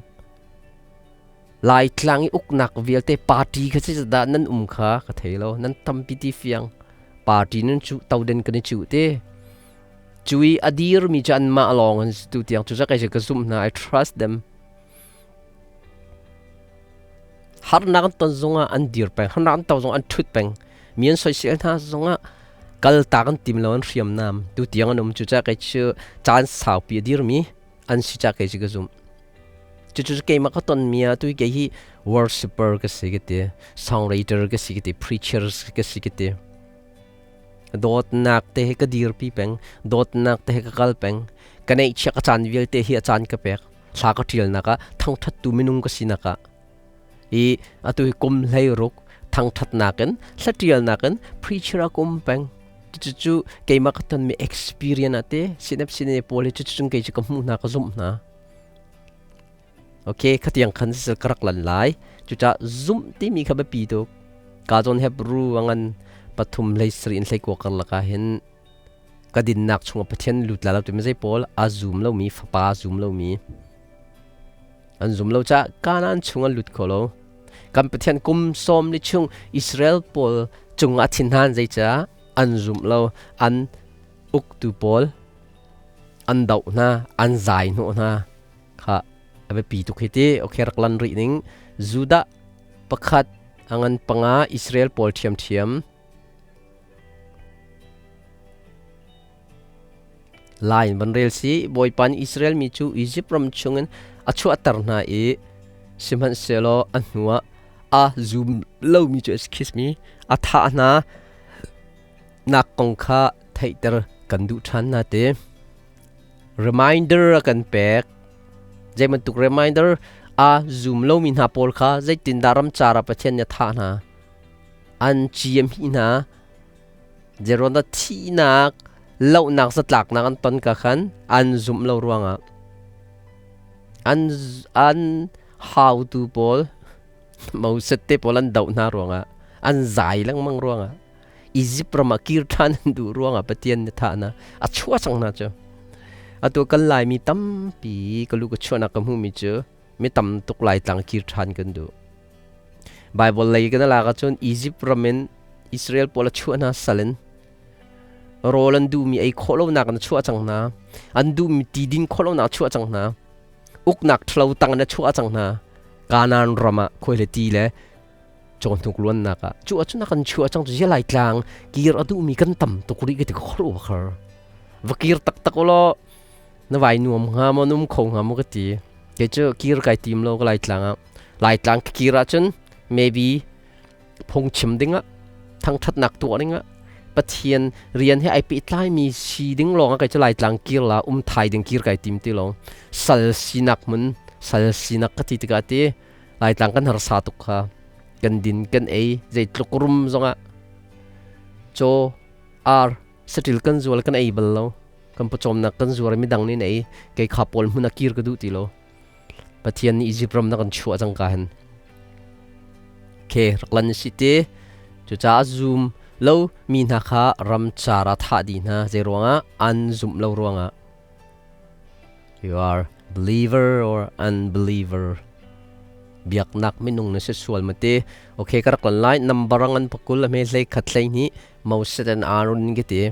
Laitlang i uknak vialte party kha si dah nan um kha ka thei lo. Nan tampi ti fiang. Party nan cu toden kan i cuh te. Cui a dirmi cu anmah lawng an si tu tiang. Cu kai ka zumh hna. I trust them. Harnak an ton zongah an dir peng, harnak an to zong an ṭhut peng. Mi an soisel hna zongah kal tak an tim lo. An hriamnam tu tiang an um. Cu ca kai cu caan saupi a dirmi an si ca kei cu ka zumh. Cucu keimah ka tonmi ah tu kei hi worshipper ka si ka ti, songwriter ka si ka ti, preacher ka si ka ti. Dawtnak te he ka dirpi peng, dawtnak te he ka kal peng. Ka neihchiah ka caan vialte hi a caan ka pek. Thla ka ṭialnak ah thangṭhattu minung ka sinak ah i atu hi kum 16 thangṭhatnak in, hla ṭialnak in, preacher ah ka um peng. Cucu keimah ka tonmi experience ah te sinep sine pawl hi cucu kei cu ka hmuh hna, ka zumh hna. Okay, khatiang khan sisel ka rak lan lai. Cuca zumh timi kha biapi tuk. Ka zawn Hebrew angan pathum hlei sarih in hlei kua karlak ah hin ka dinnak chungah Pathian lut la lo timi zei pawl a zum lomi fapa zum lomi an zum lo caah Kanaan chung an lut kho lo. Kan Pathian kum sawm li chung Israel pawl cungah thinhan zeicah an zum lo an uktu pawl an doh hna an zai hnawh hna kha a biapi tuk hi ti okay rak lan rih ning Judah pakhat angan panga Israel pawl ṭhiamṭhiam Lai in van rel si Bawipa nih Israel mi cu Izipt ram chungin a chuahter hna i sihmanhsehlaw a hnuah a zum lomi cu excuse me a thah hna nak kong kha theihter kan duh ṭhan hna te. Reminder a kan pek. Zei bantuk reminder a zum lomi hna pawl kha zeitindah ramcar ah Pathian nih a thah hna. An ciam hi hna. Zeruangah thihnak, lohnak, zatlaknak an ton ka khan an zumh lo ruangah an an hautu pawl Moses te pawl an doh hna ruangah an zai lengmang ruangah Egypt ram ah kir ṭhan an duh ruangah Pathian nih thah hna a chuah cang hna cu. Atu kan Laimi tampi ka lu ka chuahnak ka hmuhmi cu mi tam tuk Laitlang kir ṭhan kan duh. Bible lei kan lak ahcun Egypt ram in Israel pawl a chuah hna sal in rawl an duhmi ei khawh lonak an chuah cang hna. An duhmi ti din khawh lonak a chuah cang hna. Uknak ṭhalo tang in a chuah cang hna. Kanaan ram ah khuai le ti le cawhnuk luannak ah cu ahcun a kan chuah cang cu zia Laitlang kir a duhmi kan tam tuk rih ka ti khor u khar va kir taktak ulaw na vai nuam hnga maw num kho hnga maw ka ti kei cu kir kai tim lo ka Laitlang ah Laitlang ka kir ahcun maybe phungchim ding ah thangṭhatnak tuah ding ah Pathian rian he ai pehtlaimi si ding lawng ah kei cu Laitlang kir la um thai ding kir kai tim ti lo sal sinak mun sal sinak ka ti tikah ti Laitlang kan harsa tuk kha kan din kan ei zeitluk rum zongah caw ar saṭil kan zual kan ei bal lo kan pawcawmnak kan zuar i midang nih ei kei kha pawl hmun a kir ka duh ti lo Pathian nih Egypt ram na kan chuah cang ka hin ke rak lan si te cucaah zum lo mi hna kha ram car ah thah dih hna zei ruangah an zumh lo ruangah You are believer or unbeliever. Biaknak minung na si sual mate. Okay, ka rak lan lai. Number ngan pakul a me hlei khat hlei ni Moses and Aaron ke ti.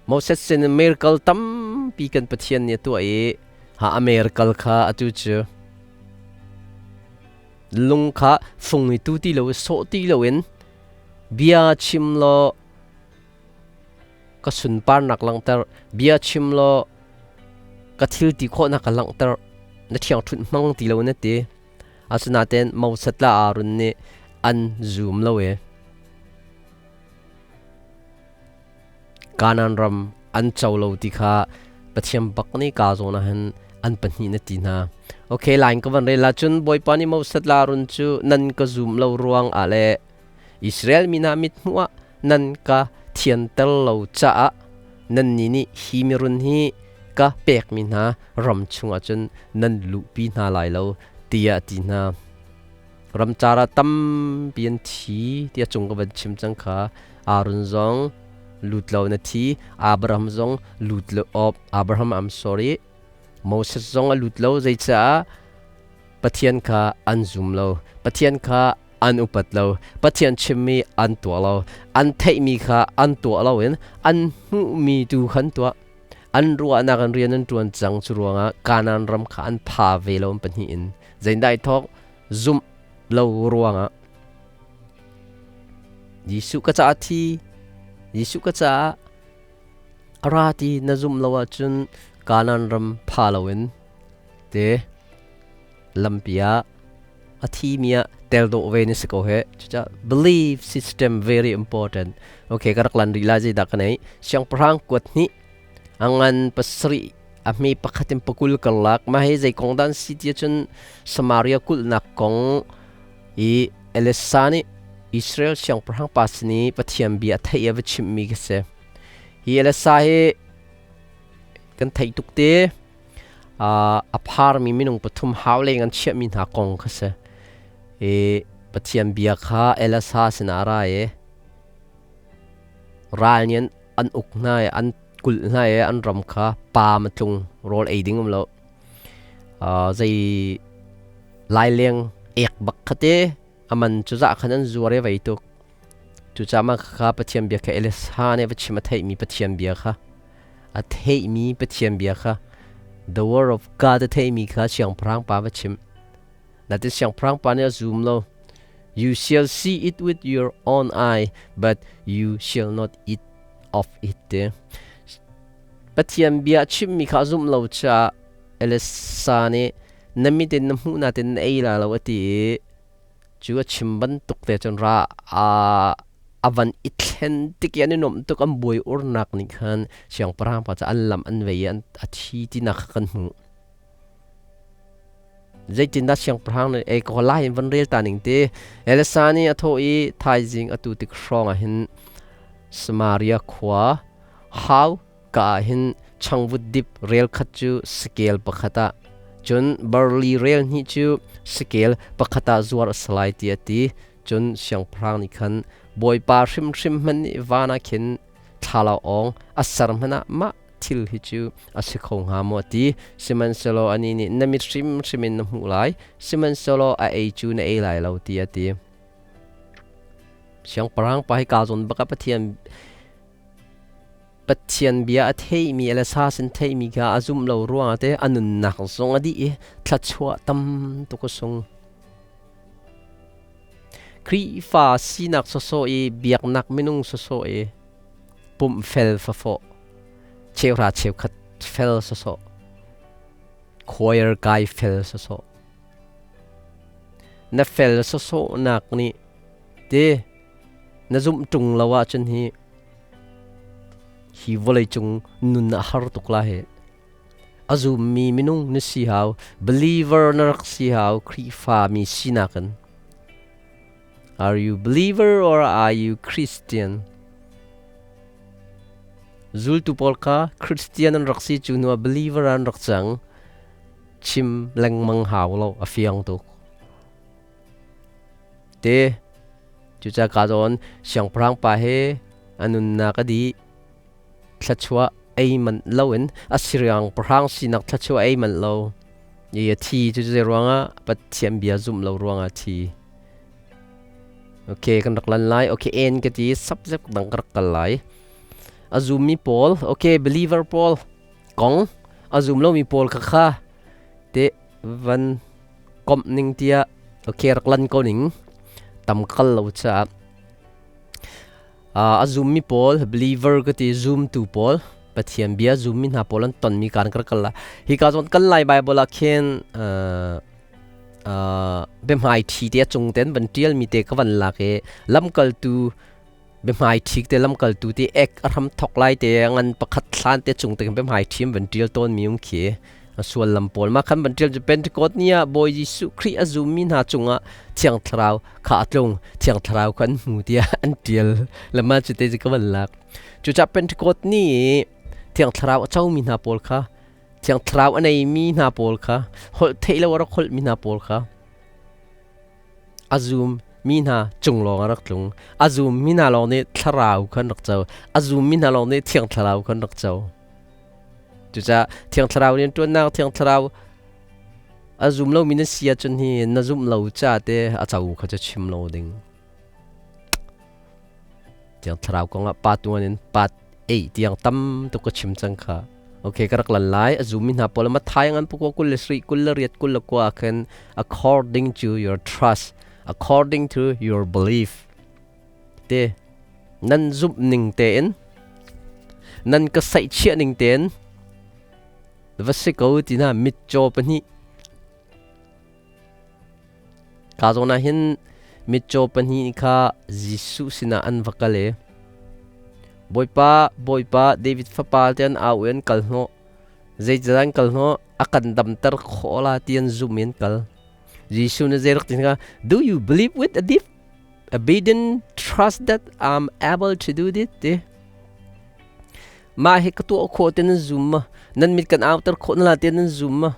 Moses sin miracle tampi kan Pathian nih a tuah i ha a miracle kha atu cu lung kha fung i tu ti lo sawh ti loin bia chim law ka sunparnak langhter bia chim law ka thil ti khawhnak ka langhter na ṭhiangṭhunh hmang ti lo na ti asinain Moses le Aaron nih an zum lo i Kanaan ram an co lo ti kha Pathian bak nih kaa zawn ah hin an pahnih na ti hna. Okay, line ka van rel ahcun Bawipa nih Moses le Aaron cu nan ka zum lo ruang ah le Israel mi hna mithmuh ah nan ka thianter lo caah nannih nih hi mirun hi ka pekmi hna ram chungah cun nan luhpi hna lai lo tiah a ti hna. Ramcar ah tampi an thi tiah cung ka van chim cang kha. Aaron zong lut lo na thi, Abraham zong lut lo, oh, Abraham I'm sorry, Moses zong a lut lo zeicah Pathian kha an zum lo. Pathian kha an upat lo. Pathian chimmi an tuah lo. An theihmi kha an tuah loin an hmuhmi tu khan tuah. An ruahnak an rian an ṭuan cang cu ruangah Kanaan ram kha an pha ve lo an pahnih in. Zeindai thawk zumh lo ruangah Jesuh ka caah thi, Jesuh ka caah a ra ti na zumh lo ahcun Kanaan ram pha loin te lampi ah a thimi ah tel dawh ve ni si ko he cucaah belief system very important okay ka rak lan rih lai zeidah ka nei siangpahrang kuat hnih a ngan pasarih a hme pakhat in pakul karlak mah hi zei kong dan si ti cun Samaria kulhnak kong i Elisa nih Israel siangpahrang pa sin i Pathian bia a theih i a va chimhmi ka si hi Elisa hi kan theih tuk te. A pharmi minung pathum hau leng an chiahmi hna kong kha si. I Pathian bia kha Elasa sinah a ra i ral nih an uk hna i an kulh hna i an ram kha paam a tlung, rawl ei ding um lo. Zei laileng ek bak kha te a man cu zah khan an zuar i vei tuk. Cucaah mah kha Pathian bia kha Elisa nih va chim a theihmi Pathian bia kha a theihmi Pathian bia kha the word of God a theihmi kha siangpahrang pa va chim. Natin siangpahrang pa nih a zum lo. You shall see it with your own eye, but you shall not eat of it. Te. Pathian bia chimmi kha a zumh lo caah Elisa nih na mit in na hmuh natin na ei la lo a ti i cu a chim bantuk te cun ra a van i thlen tik i an i nuamh tuk an buai urnak nih khan siangpahrang pa cu an lam an vei i a thi tinak kha kan hmuh. Zeitindah siangpahrang nih ei ko lai in van rel ta ning ti Elisa nih a thawh i thaizing atu tik hrawng ah hin Samaria khua hau ka ah hin changvut dip rel khat cu scale pakhat ah cun barli rel hnih cu scale pakhat ah zuar a si lai ti a ti. Cun siangpahrang nih khan Bawipa hrimhrim hmanh nih van ah khin thlalaawng a ser hmanh ah mah thil hi cu a si kho hnga maw ti. Sihmanhsehlaw anih nih na mit hrimhrim in na hmuh lai, sihmanhsehlaw a ei cu na ei lai lo ti a ti. Siangpahrang pa hi kaa zawn bak ah Pathian Pathian bia a theimi le sa sin theimi kha a zumh lo ruangah te a nunnak zong a dih i thluachuah tam tuk a sung. Khrihfa sinak sawsawh i biaknak minung sawsawh i pumh fel fafawh cheuhra cheukhat fel sawsawh choir kai fel sawsawh na fel sawsawhnak nih te na zumh ṭung lo ahcun hi hi vawleicung nun a har tuk la hi. A zummi minung na si hau, believer na rak si hau, Khrihfa mi sinak in. Are you believer or are you Christian? Zultu pawl kha Christian an rak si cu hnu ah believer an rak cang. Chim lengmang hau lo, a fiang tuk. Te cucaah ka zawn siangpahrang pa he a nunnak a dih. Thluachuah ei manh loin a siangpahrang sinak thluachuah ei manh lo i a thi cu zei ruangah Pathian bia zumh lo ruangah a thi. Okay, kan rak lan lai. Okay, en ka ti subject dang ka rak kal lai. A zummi pawl, okay, believer pawl kong a zum lomi pawl kha kha te van komh ning tiah okay rak lan ko ning tam kal lo caah a zummi pawl believer ka ti zumtu pawl Pathian bia zummi hna pawl an tonmi kan kar kal la hi ka zawn kan lai Bible ah khin biahmai thi te a cung ten van tial mi te ka van lak i lamkaltu biahmai ṭhik te lamkaltu te ek a hram thok lai te ngan pakhat thlan te cung te khin biahmai ṭhim van ṭial tawn mi um khi a sual lam pawl ma khan van ṭial cu Pentecost ni ah Bawi Jesuh Khrih a zummi hna cungah Thiang Thlarau kha a tlung Thiang Thlarau kha an hmu tiah an ṭial lama cu te ka van lak cucaah Pentecost ni i Thiang Thlarau a comi hna pawl kha Thiang Thlarau a neimi hna pawl kha holh theih lo a rak holhmi hna pawl kha A zum mi hna cung lawng a rak tlung. A zum mi hna lawng nih thlarau kha an rak co. A zum mi hna lawng nih Thiang Thlarau kha an rak co. Cucaah Thiang Thlarau nih ṭuannak Thiang Thlarau a zum lomi na si ahcun hi na zumh lo ca te a co kha cu chim lo ding. Thiang Thlarau kongah pa tuan in pat ei tiang tam tuk ka chim cang kha. Okay, ka rak lan lai. A zummi hna pawl Matthai ngan pukua 27 29 khan according to your trust, according to your belief. Te nan zumh ning tein nan ka saihchiah ning tein va si ko ti na mitcaw pahnih Ka zawn ah hin mitcaw pahnih kha Jesuh sinah an va kal i, Bawipa, Bawipa, David fapa te an au i an kal hnawh. Zeicahdah an kal hnawh? A kan damter khawh la ti an zumh i an kal. Jesuh nih zei rak ti kha, Do you believe with a deep obedient trust that I'm able to do this? Ti. Mah hi ka tuah khawh ti nan zum ma? Nan mit kan auter khawh na la ti nan zum ma?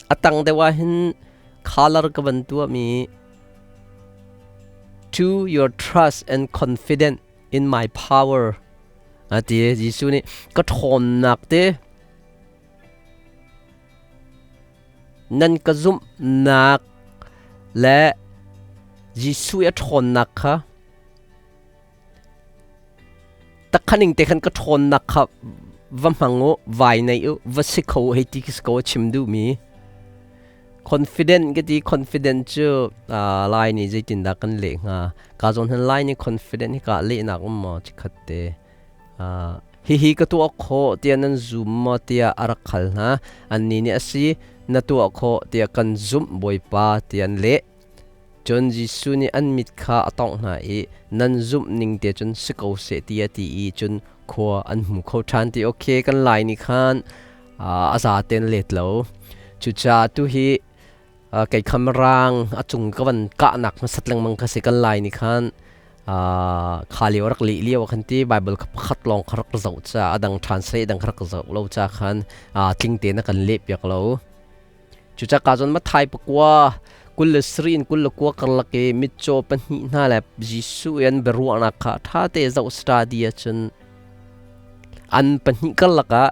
A tang deuh ah hin color ka van tuah mi to your trust and confident in my power a ti. Jesuh nih ka ṭhawnnak te nan ka zumhnak le Jesuh i a ṭhawnnak kha takhaning te khan ka ṭhawnnak kha va hmang u, vai nei u, va si kho u hei ti khi si ko a chim duhmi. Confident ka ti. Confident cu Lai nih zeitindah kan leh hnga? Ka zawn hin Lai nih confident hi ka lehnak um maw chikhat te? Hihi ka tuah khawh tiah nan zum maw tiah a rak hal hna. Annih nih a si, na tuah khawh tiah kan zumh, Bawipa, tiah an leh. Cun Jesuh nih an mit kha a tawngh hna i nan zumh ning te cun si ko seh ti a ti i cun khua an hmu kho ṭhan ti. Okay, kan Lai nih khan a za tein let lo. Cucaah tu hi kei kha Mirang a cung ka van kahnak hmasat lengmang kha si. Kan Lai nih khan kha lio rak leh lio khan ti Bible kha pakhat lawng kha rak zoh ca a dang translate dang kha rak zoh lo ca khan tling tein a kan leh piak lo. Cucaah cun Matthai pakua 27 in 29 karlak i mitcaw pahnih hna le Jesuh i an biaruahnak kha ṭha te zoh study ahcun an pahnih karlak ah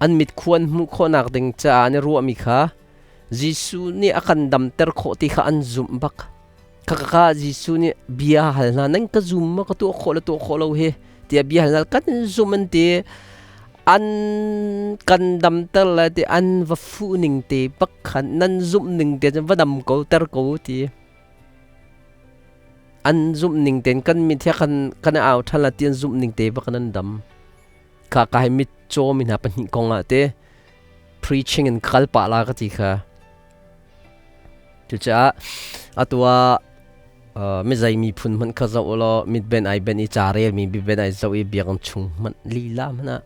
an mitkhua an hmuh khawhnak ding caah an i ruahmi kha Jesuh nih a kan damter khawh ti kha an zumh bak. Khakha Jesuh nih bia hal hna, nan ka zum maw, ka tuah khawh le tuah khawh lo hi tiah bia hal hna. Kan zum an ti. An kan damter le ti an va fuh ning te bak khan nan zumh ning te cun va dam ko ter ko ti. An zumh ning ten kan mit he kan kan au than la ti an zumh ning te bak an dam. Kha ka hi mit caw mi hna pahnih kong ah te preaching in kal pah la ka ti kha. Cucaah atu ah mizei miphun hmanh kha zoh ulaw mitben ai ben i ca relmi biben ai zoh i biakinn chung hmanh lila hmanh ah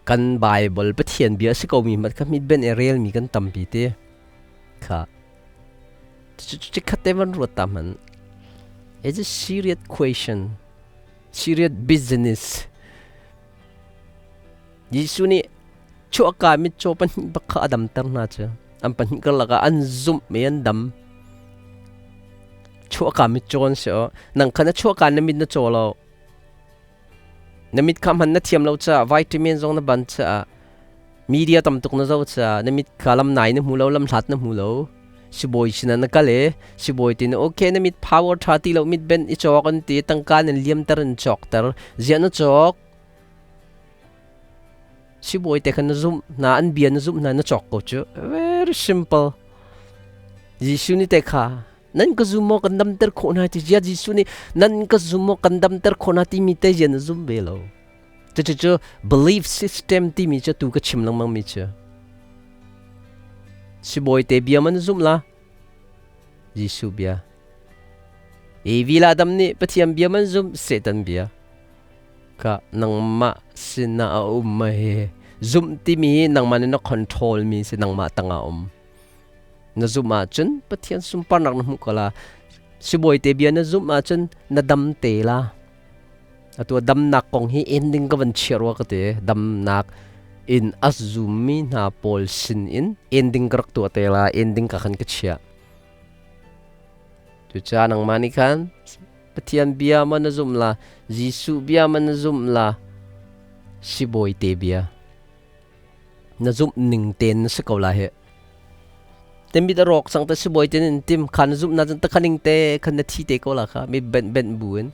kan Bible Pathian bia a si komi hmanh kha mitben i relmi kan tampi ti kha chikkhat te van ruat ta hmanh. It's a serious question, serious business. Jesuh nih chuahka mitcaw pahnih bak kha a damter hna cu. An pahnih karlak ah an zumh i an dam. Chuahka mitcaw an si aw. Nang kha na chuahka na mit na caw lo. Na mit kha hman na thiam lo caah vitamin zong na ban caah media tam tuk na zoh caah na mit kha lam nai na hmu lo, lam hlat na hmu lo. Sibawi sinah na kal i sibawi tin okay, na mit power tha ti lo, mit ben i cawk an ti, tangka nan liamter in cawkter. Ziah na cawk? Sibawi te kha na zumh hna, an bia na zumh hna, na cawk ko cu. Very simple. Jesuh nih te kha nan ka zum maw, kan damter khawh hna ti zia. Jesuh nih nan ka zum maw, kan damter khawh hna timi te zia na zum ve lo. Cucu belief system timi cu tu ka chim lengmang mi cu sibawi te bia man zum la, Jesuh bia. Evi la Adam nih Pathian bia man zum, Satan bia. Ka nangmah sinah a um ma hi zumh timi hi nangmah nih na control mi si, nangmah tangah um. Na zumh ahcun Pathian sunparnak na hmuh ko la. Sibawi te bia na zumh ahcun na dam te la. Atu damnak kong hi ending ka van chia rua ka ti. Damnak in a zummi hna pawl sin in ending ka rak tuah te la, ending ka khan ka chiah. Cucaah nangmah nih khan Pathian bia ma na zumh la, Jesuh bia ma na zumh la, sibawi te bia na zumh ning tein na si ko la hi. Te mit a rawk cang te sibawi te in tim kha na zumh na cun takhaning te khan na thi te ko la kha mi benh benh bu in.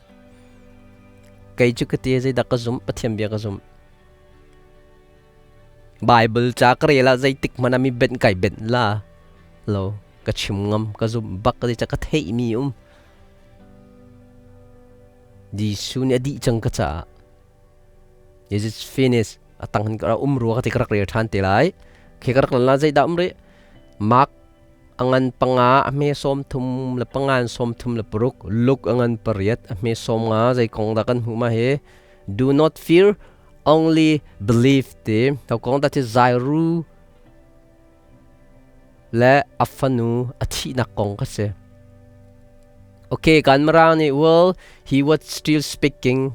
Kei cu ka ti, zeidah ka zumh? Pathian bia ka zumh. Bible ca ka rel ah zeitik hmanh ah mi benh kai benh la lo, ka chim ngam, ka zumh bak ka ca ka theihmi um. Jesuh nih a dih cang ka caah. Is it finished? A tang hin ka um rua ka ti, ka rak rel ṭhan te lai. Khi ka rak lan la, zeidah um rih? Mark a ngan 5 a hme 35 in 36, Luke a ngan 8 a hme 50. Zei kong dah kan hmuh ma hi? Do not fear, only believe ti. Tho kong dah ti Jairu le a fanu a thihnak kong ka si. Okay, kan Mirang nih, well, he was still speaking.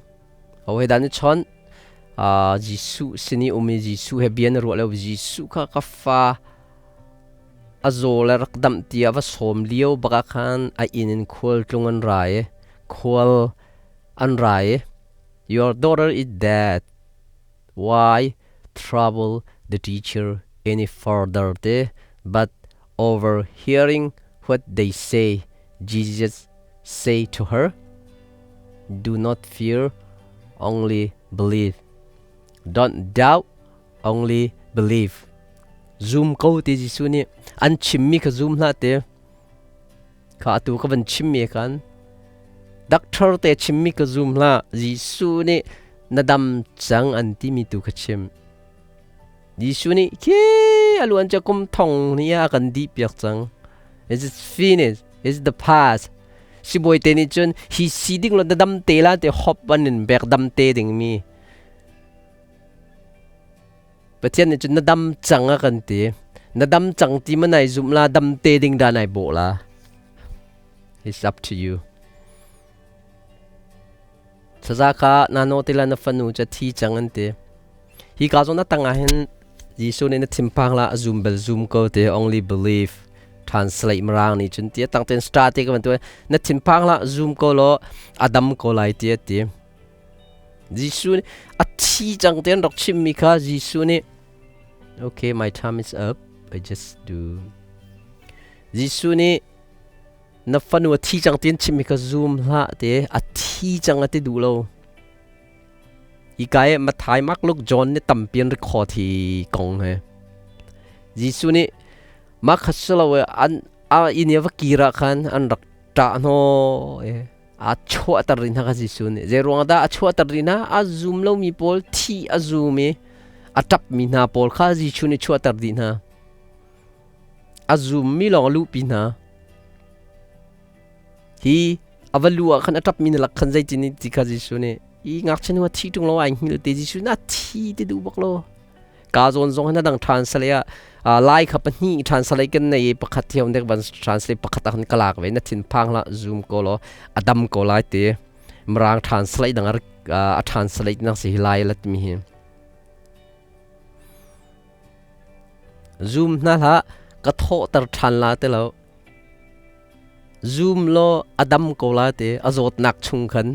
Hawi dan i chon Jesuh sin i um i Jesuh he bia na ruah lo Jesuh kha ka fa a zaw le rak damh tiah va sawm lio bak ah khan a inn in khual tlung an ra i khual an ra i your daughter is dead why trouble the teacher any further te but overhearing what they say Jesus say to her do not fear only believe don't doubt only believe zoom ko ti Jesuh nih an chimmi kha zoom hlah te kha atu ka van chimmi khan doctor te chimmi ka zoom hlah Jesuh nih na dam cang an timi tu kha chim Jesuh nih khi aluan ca kum thong ni a kan dih piak cang is it finished is the past sibawi te nih cun hi si ding lo na dam te la te hop an in bek dam te ding mi Pathian nih cun na dam cang a kan ti. Na dam cang ti ma nai zumh la, dam te ding dah nai bawh la. It's up to you. Saza kha nano tila na fanu ca thi cang an ti. Hi ka zawn a tang ah hin Jesuh nih na thinphang la a zoom bel zoom ko te only believe translate marang nih cun ti tang ten star te ka ban tu na thinphang la zoom ko lo adam ko lai ti ti Jesuh nih a thi cang te an rak chimmi kha Jesuh nih okay my time is up I just do Jesuh nih na fanu a thi cang ti an chimmi kha zoom hlah te a thi cang a ti duh lo hi kai Mathai Mark Luke John nih tampi an record hi kong he Jesuh nih mah kha silo an a inn i va kir ah khan an rak ṭah hnaw e a chuahter rih hna kha Jesuh nih zei ruangah dah a chuahter rih hna a zum lomi pawl thi a zum i a ṭapmi hna pawl kha Jesuh nih chuahter dih hna a zummi lawng a luhpi hna hi a va lu ah khan a ṭapmi na lak khan zeitin ti kha Jesuh nih i ngakchia nu a thi ṭung lo ai hngilh te Jesuh na thi ti duh bak lo ka zawn zong hin a dang translate ah lai kha pahnih translate kan nei i pakhat thiam dek van translate pakhat ah khan ka lak ve na thin phang la zoom ko lo a dam ko lai ti mirang translate dang a translate nak si hi lai lat mi hi zoom hna hlah ka thawhter ṭhan la te lo Zoom law a dam ko la ti a zawtnak chung khan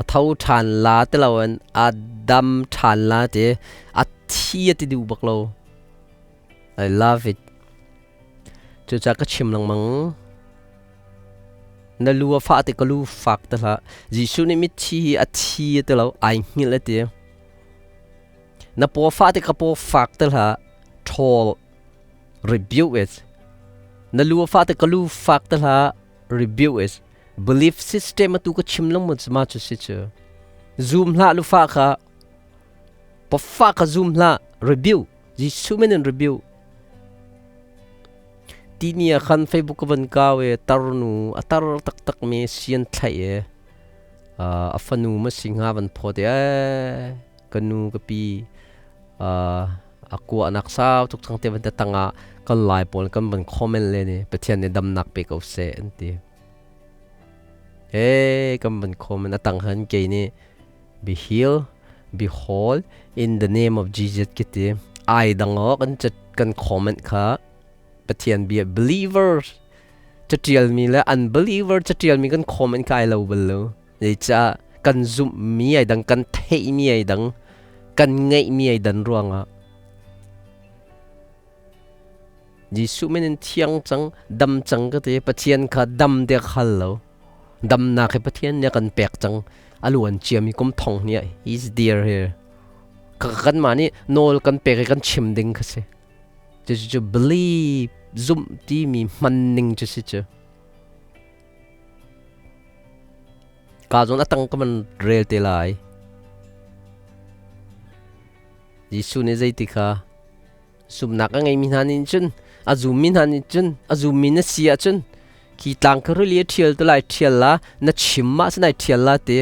a tho ṭhan la ti loin a dam ṭhan la ti a thi a ti duh bak lo. I love it. Cucaah ka chim lengmang. Na lu a fah ti ka lu fak ti hlah. Jesuh nih mithi hi a thi a ti lo, ai hngilh a ti. Na paw fah ti ka paw fak ti hlah. Ṭhawl rebuke it na lu fa te ka lu fak te hla rebuke it belief system atu ka chim lang mun ma chu si chu zoom hla lu fa kha pa fa ka zoom hla rebuke Jesuh men in rebuke ti ni a khan Facebook ka van kau e tarnu a tar tak tak mi sian thlai e a fanu ma singa van pho te e ka nu ka pi a kuahnak sau tuk cang te van te tangah kan lai pawl kan van comment le ni Pathian nih damnak pe ko seh an ti he kan van comment a tang han kei nih be heal be whole in the name of Jesus ki ti ai dang o kan kan comment kha Pathian bia believer catial mi le unbeliever catial mi kan comment kai lo bal lo Zeicah kan zumhmi ai dang, kan theihmi ai dang, kan ngeihmi ai dan ruangah Jesuh min in thiang cang, dam cang ka ti. Pathian kha dam te khal lo. Damnak hi Pathian nih a kan pek cang. A luan ciami kum thong hnih ah he's dear here. Ka kan mah nih nawl kan pek i kan chim ding kha si. Cucu believe zumh timi hman ning cu si cu. Ka zawn a tang ka van rel te lai. Jesuh nih zeiti kha zumnak a ngeimi hna nih cun a zummi hna nih cun a zummi na si ahcun khi tlang kha rili a ṭhial te lai ṭhial la na chim ma si nai ṭhial la ti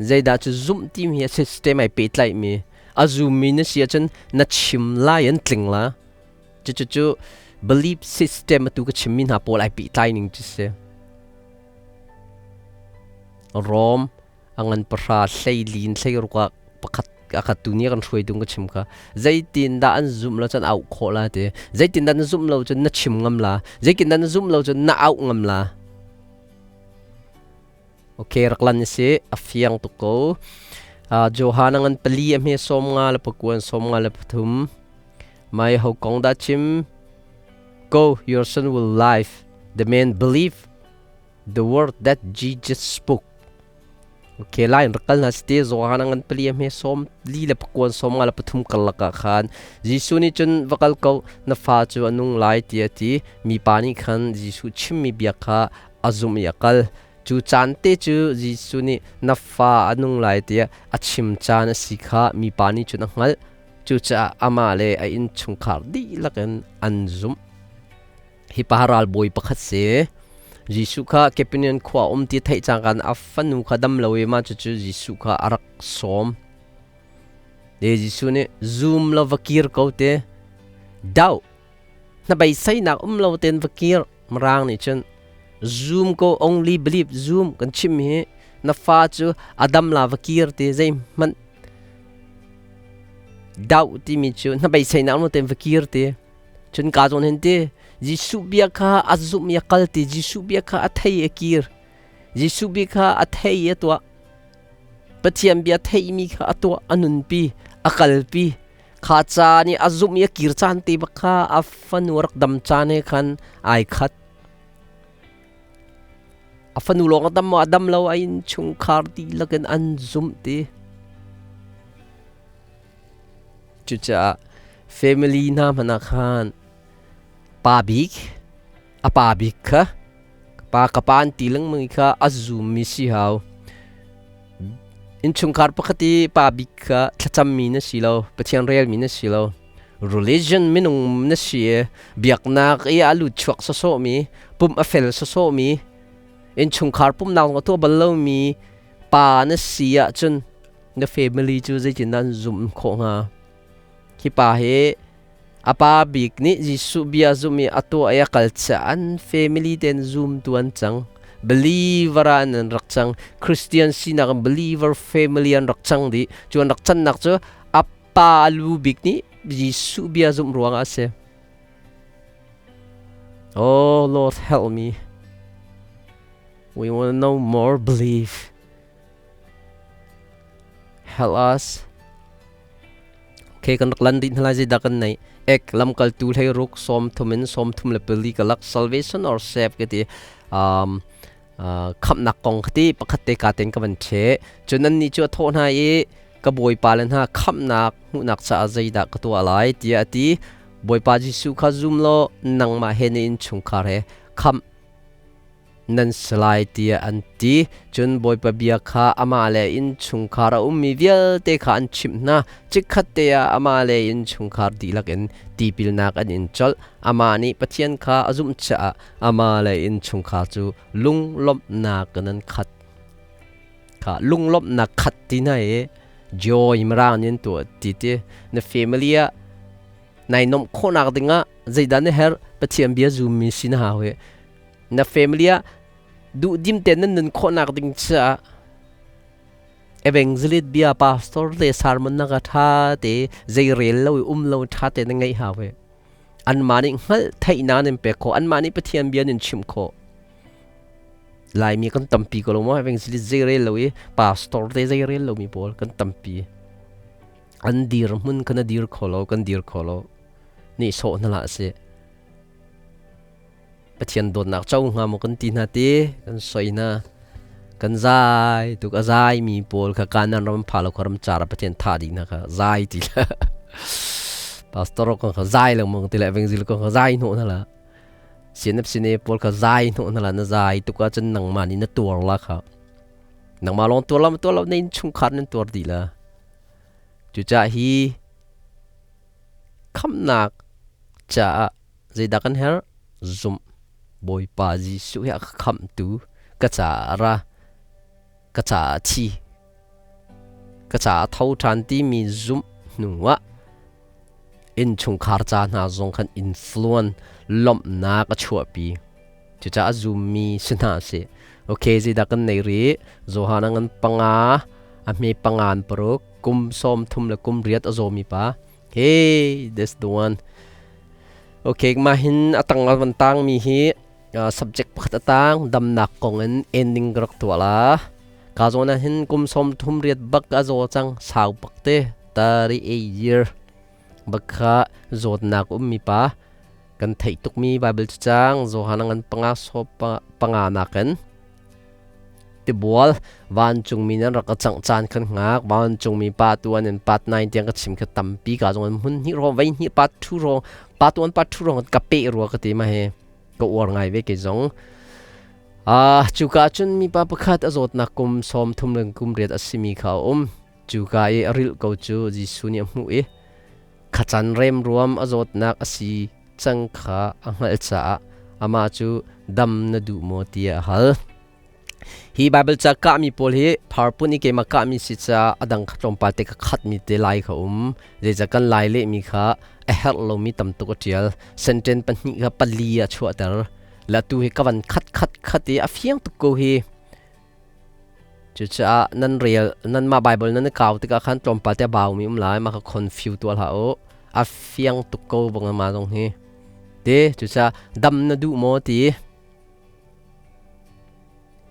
zeidah cu zumh timi hi system ai pehtlaihmi a zummi na si ahcun na chim lai an tling la Cucu belief system atu ka chimmi hna pawl ai pehtlai ning cu si. Rom a ngan pahra hleilin hleiruk ah pakhat a khat tu nih kan hruai tung ka chim kha zeitin dah an zumh lo cun auh khawh la ti zeitin dah na zumh lo cun na chim ngam la zeitin dah na zumh lo cun na auh ngam la okay rak lan si a fiang tuk ko Johan ngan pali a hme som nga le pakuan som nga le pathum mai ho kong da chim go your son will live the man believe the word that Jesus spoke. Okay, line rakal na ste Johan ngan pali me som li le pakuan som nga le pathum karlak ah khan Jesuh nih cun vakal ko na fa cu anung lai ti ati mi pa nih khan Jesuh chimmi bia kha azum i akal cu caan te cu Jesuh nih na fa anung lai tiah a chim caan a si kha mi pa nih cun a hngalh cucaah amah le a innchungkhar dihlak in an zumh Hi pa ralbawi pakhat si. Jesuh kha Capernaum khua um ti theih cangkan a fanu kha dam lo i mah cucu Jesuh kha a rak sawm. Le Jesuh nih zum lo va kir ko te. Doubt. Na beiseinak um lo ten va kir. Mirang nih cun zoom ko only believe zoom kan chim hi na fa cu adam la va kir te zeihmanh doubt timi cu na beiseinak um lo ten va kir te. Cun ka zawn hin ti Jesuh bia kha a zumh i a kal ti Jesuh bia kha a thei a kir Jesuh bia kha a thei a tuah Pathian bia theimi kha a tuah a nunpi a kalpi kha ca nih a zumh i a kir caan te bak kha a fanu rak dam caan he khan ai khat a fanu lawng a dam maw a dam lo a innchungkhar dihlak in an zumh ti Cucaah family hna hmanh ah khan pa bik, a pa bik kha pa ka pa an ti lengmang i kha a zummi si hau. Innchungkhar pakhat i pa bik kha thlacammi na si lo, Pathian relmi na si lo. Religion minung na si i biaknak i a lut chuak sawsawhmi, pumh a fel sawsawhmi, innchungkhar pumhnak zong a tuah bal lomi pa na si ahcun na family cu zeitindah an zumh khawh hnga? Hi pa hi a pa bik nih Jesuh bia zumh i a tuah i a kal caah an family ten zumtu an cang. Believer ah an rak cang. Christian sinak in believer family an rak cang dih. Cu an rak cannak cu a pa lu bik nih Jesuh bia zumh ruangah a si. Oh Lord, help me. We want to know more belief. Help us. Okay, kan rak lan dih hna lai zeidah kan nei. Ek lamkaltu hlei ruk sawm thum in sawm thum le pali ka lak salvation or save ka ti um, khamnak kong ka ti pakhat te ka ten ka van the. Cun nan nih cu a thawh hna i ka bawipa le hna khamnak hmuhnak caah zeidah ka tuah lai tiah a ti. Bawipa Jesuh kha zum law nangmah he na innchungkhar he khamh nan si lai tiah an ti. Cun Bawipa bia kha amah le innchungkhar a ummi vialte kha an chimh hna. Chikkhat te ah amah le innchungkhar dihlak in tipilnak an in colh. Amah nih Pathian kha a zumh caah amah le innchungkhar cu lunglawmhnak in an khat. Kha lunglawmhnak khat ti hna i joy mirang nih an tuah ti ti na family ah nai nuamh khawhnak dingah zeidah na herh Pathian bia zummi si na hau hi na family ah duhdim tein nan nun khawhnak ding caah evangelist bia pastor le sermon na ka tha te zei rel lo i um lo tha te na ngeih hau hi anmah nih hngalh theihnak nan pek khawh anmah nih Pathian bia nan chimh khawh Laimi kan tampi ko lo maw evangelist zei rel lo i pastor te zei rel lo mi pawl kan tampi an dir hmun kha na dir kho lo kan dir kho lo nih sawh hna lah si Pathian dawtnak co hnga maw kan ti hna ti kan soi hna kan zai tuk a zai mi pawl kha kanan ram pha lo kha ram car Pathian tha dih hna kha zai ti la pastor ko kha zai lengmang ti le evangel ko kha zai hnawh hna la sinap sine pawl kha zai hnawh hna la na zai tuk ah cun nangmah nih na tuar la kha nangmah lawng tuar la tuar lo na inn chungkhar nan tuar dih la cucaah hi khamnak caah Zeidah kan herh? Zumh. Bawipa Jesuh hi a ka khamhtu, ka caah a ra, ka caah a thi, ka caah a tho ṭhan timi zumh hnuah innchungkhar ca hna zong khan influence lawmhnak a chuahpi. Cucaah a zummi si hna sih. Okay, zeidah kan nei rih? Johan a ngan panga, a hme pangan paruk, kum sawm thum le kum riat a zawmi pa. Hey, that's the one. Okay, mah hin a tang van tang mi hi subject pakhat a tang damnak kong in ending ka rak tuah la. Ka zawn ah hin kum sawm thum riat bak a zaw cang sau bak te 38 year bak kha zawtnak ummi pa kan theih tukmi Bible cacang Johan ngan panga so panga nakin tibual vancungmi nan rak ka cangh caan kan hngak vancungmi pa tu an in pat nine tiang ka chim kha tampi ka zong in hmun hnih ro vei hnih pa thu ro pa tu an pa thu ro ka pe rua ka ti ma he ka uar ngai ve ke zong ah cuka cun mi pa pakhat a zawtnak kum sawm thum le kum riat a simi kha a um cuka i a rilh ko cu Jesuh nih a hmuh i khacan remruam a zawtnak a si cang kha a hngalh caah amah cu dam na duh maw tiah a hal. Hi Baibal ca kahmi pawl hi pharpun i keimah kahmi si caah a dang kha tlawmpal te ka khatmi te lai kha um. Zeicah kan lai lehmi kha a herh lomi tam tuk a ṭial. Senten pahnih kha pali ah chuahter. La tu hi ka van khat khat khat i a fiang tuk ko hi. Cucaah nan rel nanmah Baibal nan i kau tikah khan tlawmpal te a baumi um lai mah kha confuse tuah hlah u. A fiang tuk ko bang mah zong hi. Ti cucaah dam na duh maw ti.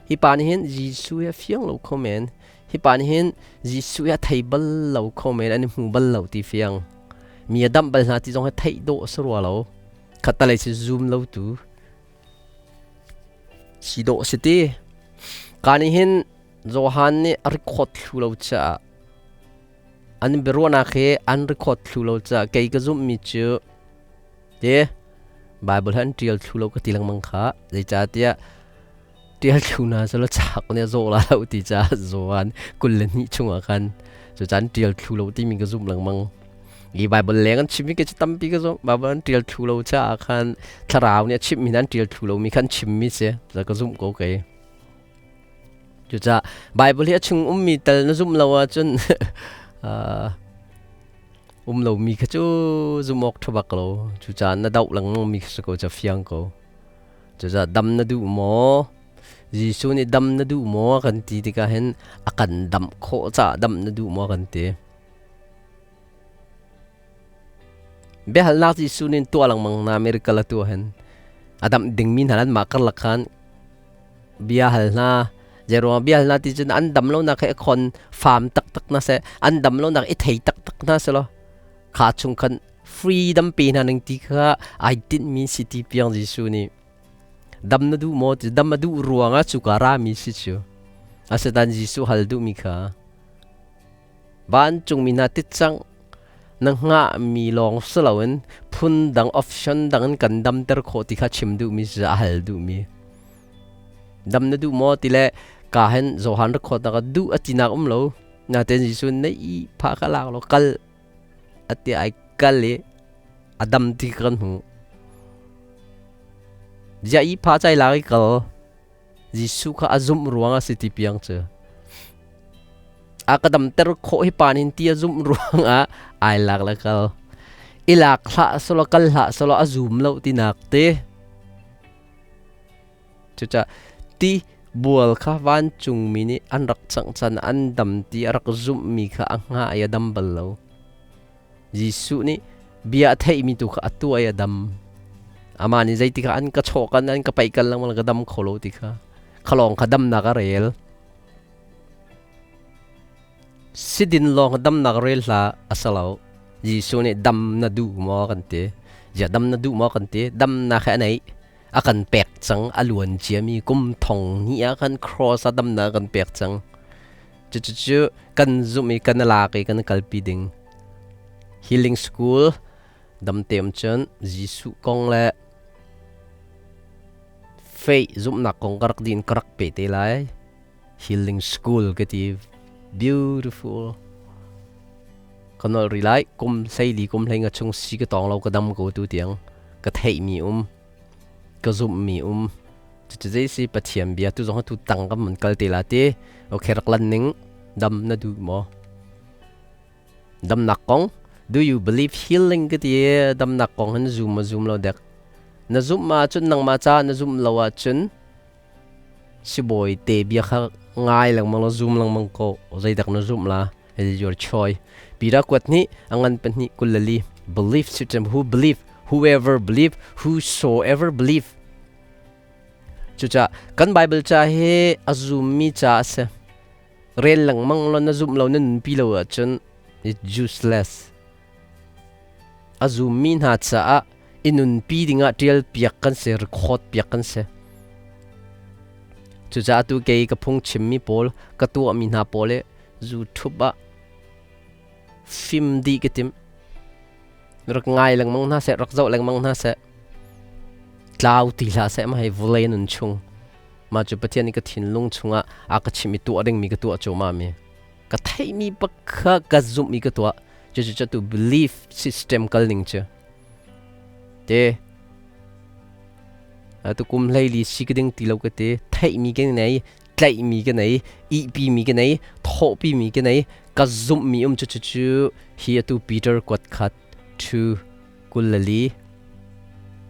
Hi pa nih hin Jesuh hi a fiang lo kho men. Hi pa nih hin Jesuh hi a thei bal lo kho men an i hmu bal lo ti fiang. Mi a damh bal hna ti zong hi theih dawh a si rua lo. Khattalei si zum lo tu. Si dawh si ti. Ka nih hin Johan nih a record thlu lo caah an biaruahnak hi an record thlu lo caah kei ka zumhmi cu ti Bible hi an ṭial thlu lo ka ti lengmang kha. Zeicahtiah ṭial thlu hna selaw chak nih a zawh la lo ti caah Johan 22 chungah khan cucaah an ṭial thlu lo timi ka zumh lengmang. Hi Bible leng an chimmi ke cu tampi ka zumh. Bible an ṭial thlu lo caah khan thlarau nih a chimhmi an ṭial thlu lomi khan chimmi si. Za ka zumh ko kei. Cucaah Bible hi a chung ummi tal na zumh lo ahcun um lomi kha cu zumh awk ṭha bak lo. Cucaah na doh lengmang mi kha si ko ca fiang ko. Cucaah dam na duh maw? Jesuh nih dam na duh maw a kan ti tikah hin a kan damh khawh caah dam na duh maw a kan ti. Biahalnak Jesuh nih tuah lengmang na miracle a tuah hin a damh dingmi hna anmah karlak khan bia hal hna. Zeiruangah bia hal hna ti cun an dam lonak hi a khon faam taktak hna seh, an dam lonak i thei taktak hna selaw kha chung khan freedom pe hna ning ti kha ai tinhmi si ti piang Jesuh nih dam na duh maw ti dam a duh ruangah cuka rami si cu. Asinain Jesuh hal duhmi kha Vancungmi hna ticang na hngahmi lawng si loin phundang option dang in kan damter khawh ti kha chim duhmi si a hal duhmi. Dam na duh maw ti le ka hin Johan record nak ah duh a tinak um lo. Natein Jesuh na i pha ka lak lo kal a ti ai kal i a dam ti kan hmu. Zia i pha chai lak i kal. Jesuh kha a zumh ruangah si ti piang cu. A ka damter khawh hi pa nin ti a zumh ruangah ai lak le kal. I lak hlah solo kal hlah solo a zum lo tinak te. Cucaah ti bual kha vancungmi nih an rak cangh can an dam ti a rak zumhmi kha a hnga i a dam bal lo. Jesuh nih bia a theihmi tu kha a tuah i a dam. Amah nih zeiti kha an ka chawh kan an ka paih kan lengmang ka dam kho lo ti kha khalawng kha damnak a rel. Sidin lawng damnak rel hlah a si lo. Jesuh nih dam na duh maw kan ti. Ziah dam na duh maw kan ti. Damnak he a neih. A kan pek cang a luan ciami kum thong hnih ah khan cross ah damnak a kan pek cang. Cucu kan zumh i kan lak i kan kalpi ding. Healing School damtem cun Jesuh kong le faith zumhnak kong ka rak din ka rak pe te lai. Healing School ka ti beautiful. Ka nol ri lai kum hleili kum hlei nga chung si ka tong lo ka dam ko tu tiang ka theih mi um ka zumh mi um cucu zei si Pathian bia tu zong tu tang kam man kal te la ti okay rak lan ning dam na duh maw damnak kong do you believe healing ka ti damnak kong han zoom ma zoom lo dek. Na zumh ahcun nangmah caah na zumh lo ahcun sibawi te bia kha ngai lengmang law zum lengmang ko. Zeidak na zumh la? It is your choice. Peter kuat nih a ngan pahnih 22 belief system who believe whoever believe whosoever believe. Cucaah kan Bible ca hi a zummi ca a si. Rel lengmang law na zumh lo na nunpi lo ahcun it's useless. A zummi hna caah i nunpi dingah ṭial piak kan si, record piak kan si. Cucaah tu kei ka phung chimmi pawl, ka tuahmi hna pawl hi YouTube ah fim dih ka tim. Rak ngai lengmang hna seh, rak zoh lengmang hna seh. Tlau ti hlah seh mah hi vawlei nun chung. Mah cu Pathian nih ka thinlung chungah a ka chimh i tuah dingmi ka tuah cuahmah mi. Ka theihmi bak kha ka zumh i ka tuah. Cucu tu belief system kal ning cu. Te tu kum hleili si ka ding ti lo ka ti. Theihmi ka nei, tlaihmi ka nei, ihpimi ka nei, thawhpimi ka nei, ka zumhmi um cu cu hi atu Peter kuat khat 2 24.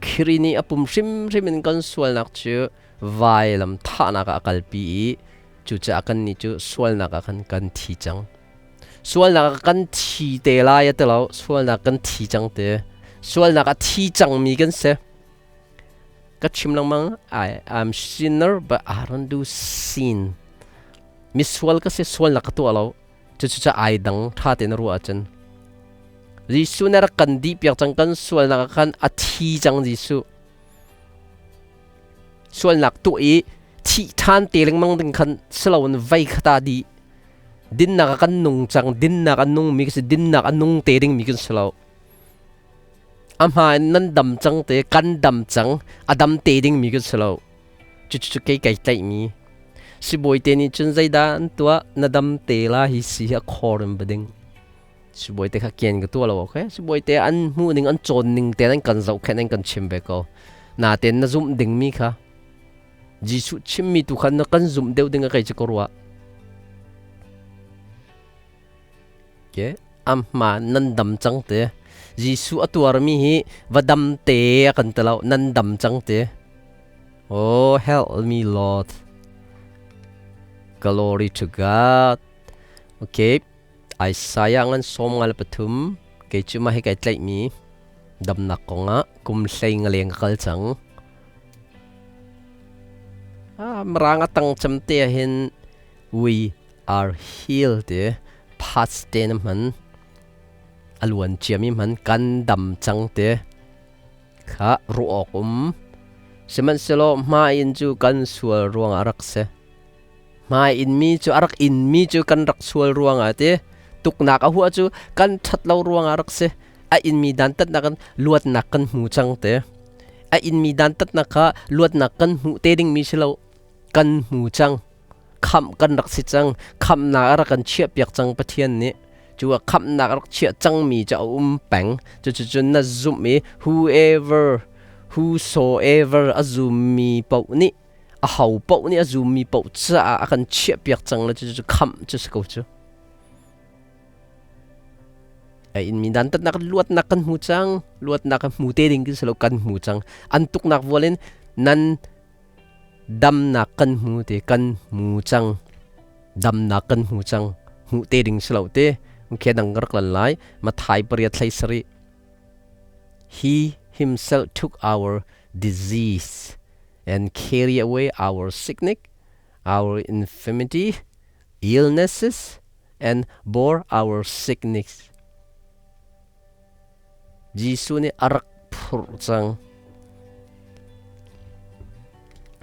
Khiri nih a pum hrimhrim in kan sualnak cu vailam thahnak ah a kalpi i cucaah kannih cu sualnak ah khan kan thi cang. Sualnak ah kan thi te lai a ti lo, sualnak kan thi cang te. Sualnak a thi cangmi kan si. Ka chim lengmang, I am sinner but I don't do sin. Misual ka si, sualnak ka tuah lo. Cucu cu ai dang ṭha tein na ruah ahcun. Jesuh nih a rak kan dih piak cang kan sualnak ah khan a thi cang Jesuh. Sualnak tuah i thih ṭhan te lengmang ding khan si loin vei kha ta dih. Dinnak ah kan nung cang, dinnak a nungmi kan si, dinnak a nung te dingmi kan si lo. A hma in nan dam cang te, kan dam cang, a dam te dingmi kan si lo. Cucu kei kai tlaihmi. Sibawi te nih cun zeidah an tuah, na dam te la hi si hi a khor in va ding. Sibawi te kha kian ka tuah lo okay? Sibawi te an hmuh ning an cawn ning te an kan zohkhenh an kan chim ve ko. Natein na zumh dingmi kha Jesuh chimmi tu kha na kan zumh deuh ding a kei cu ka ruah. Ke amhma nan dam cang te. Jesuh a tuarmi hi va dam te a kan ti lo nan dam cang te. Oh help me Lord. Glory to God. Okay. Isaiah ngan 53 kei cu mah hi kai tlaihmi damnak kongah kum hlei nga leng ka kal cang. Ah, mirang a tang cem te ah hin we are healed ti past te na hman a luan ciami hman kan dam cang ti kha ruah awk um. Sihmanhsehlaw hma in cu kan sual ruangah rak si. Hmai inmi cu a rak inmi cu kan rak sual ruangah ti tuknak a huah cu kan ṭhat lo ruangah rak si. A inmi dantatnak in luatnak kan hmu cang te. A inmi dantatnak kha luatnak kan hmuh te dingmi si lo kan hmu cang. Khamh kan rak si cang. Khamhnak a rak kan chiahpiak cang Pathian nih. Cu a khamhnak a rak chiah cangmi cu a um peng. Cucu na zumh i whoever whosoever a zummi paoh nih a ho paoh nih a zummi paoh caah a kan chiahpiak cang le cucu khamh cu si ko cu. A inmi dantatnak luatnak kan hmu cang, luatnak kan hmu te ding kan si lo kan hmu cang. An tuknak vual in nan damnak kan hmu te kan hmu cang. Damnak kan hmu cang. Hmuh te ding si lo te. Khe dang ka rak lan lai. Mathai pariat hlei sarih. He himself took our disease and carry away our sickness, our infirmity, illnesses, and bore our sickness. Jesuh nih a rak phurh cang.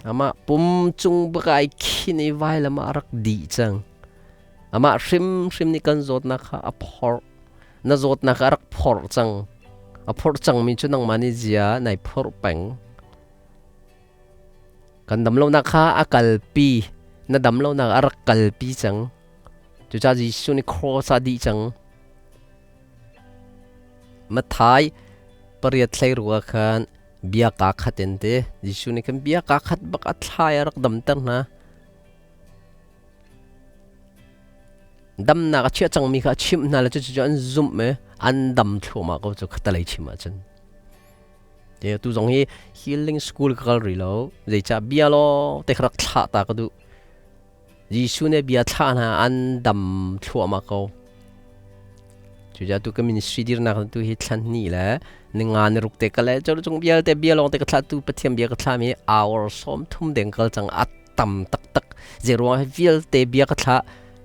Amah pum cung bak ai khin i vailam ah a rak dih cang. Amah hrimhrim nih kan zawtnak kha a phorh. Na zawtnak a rak phorh cang. A phorh cangmi cu nangmah nih zia nai phorh peng. Kan damlonak kha a kalpi. Na damlonak a rak kalpi cang. Cucaah Jesuh nih cross ah dih cang. Mathai pariat hlei rua khan bia kaa khat in ti. Jesuh nih khan bia kaa khat bak a thlai a rak damter hna. Damnak a chiah cangmi kha a chimh hna le cucu an zumh i an dam thluahmah ko cu khatalei chim ahcun. Te tu zong hi healing school ka kal rih lo. Zeicah bia law te ka rak thlah ta ka duh. Jesuh nih bia thlah hna an dam thluahmah ko. Cucaah tu ka ministry dirnak tu hi thlan hnih le ninga ni ruk te ka le cu chung vialte bia lawng te ka thlah tu Pathian bia ka thlah mi hour 30 deng kal cang a tam taktak. Zeiruang hi vialte bia ka thlah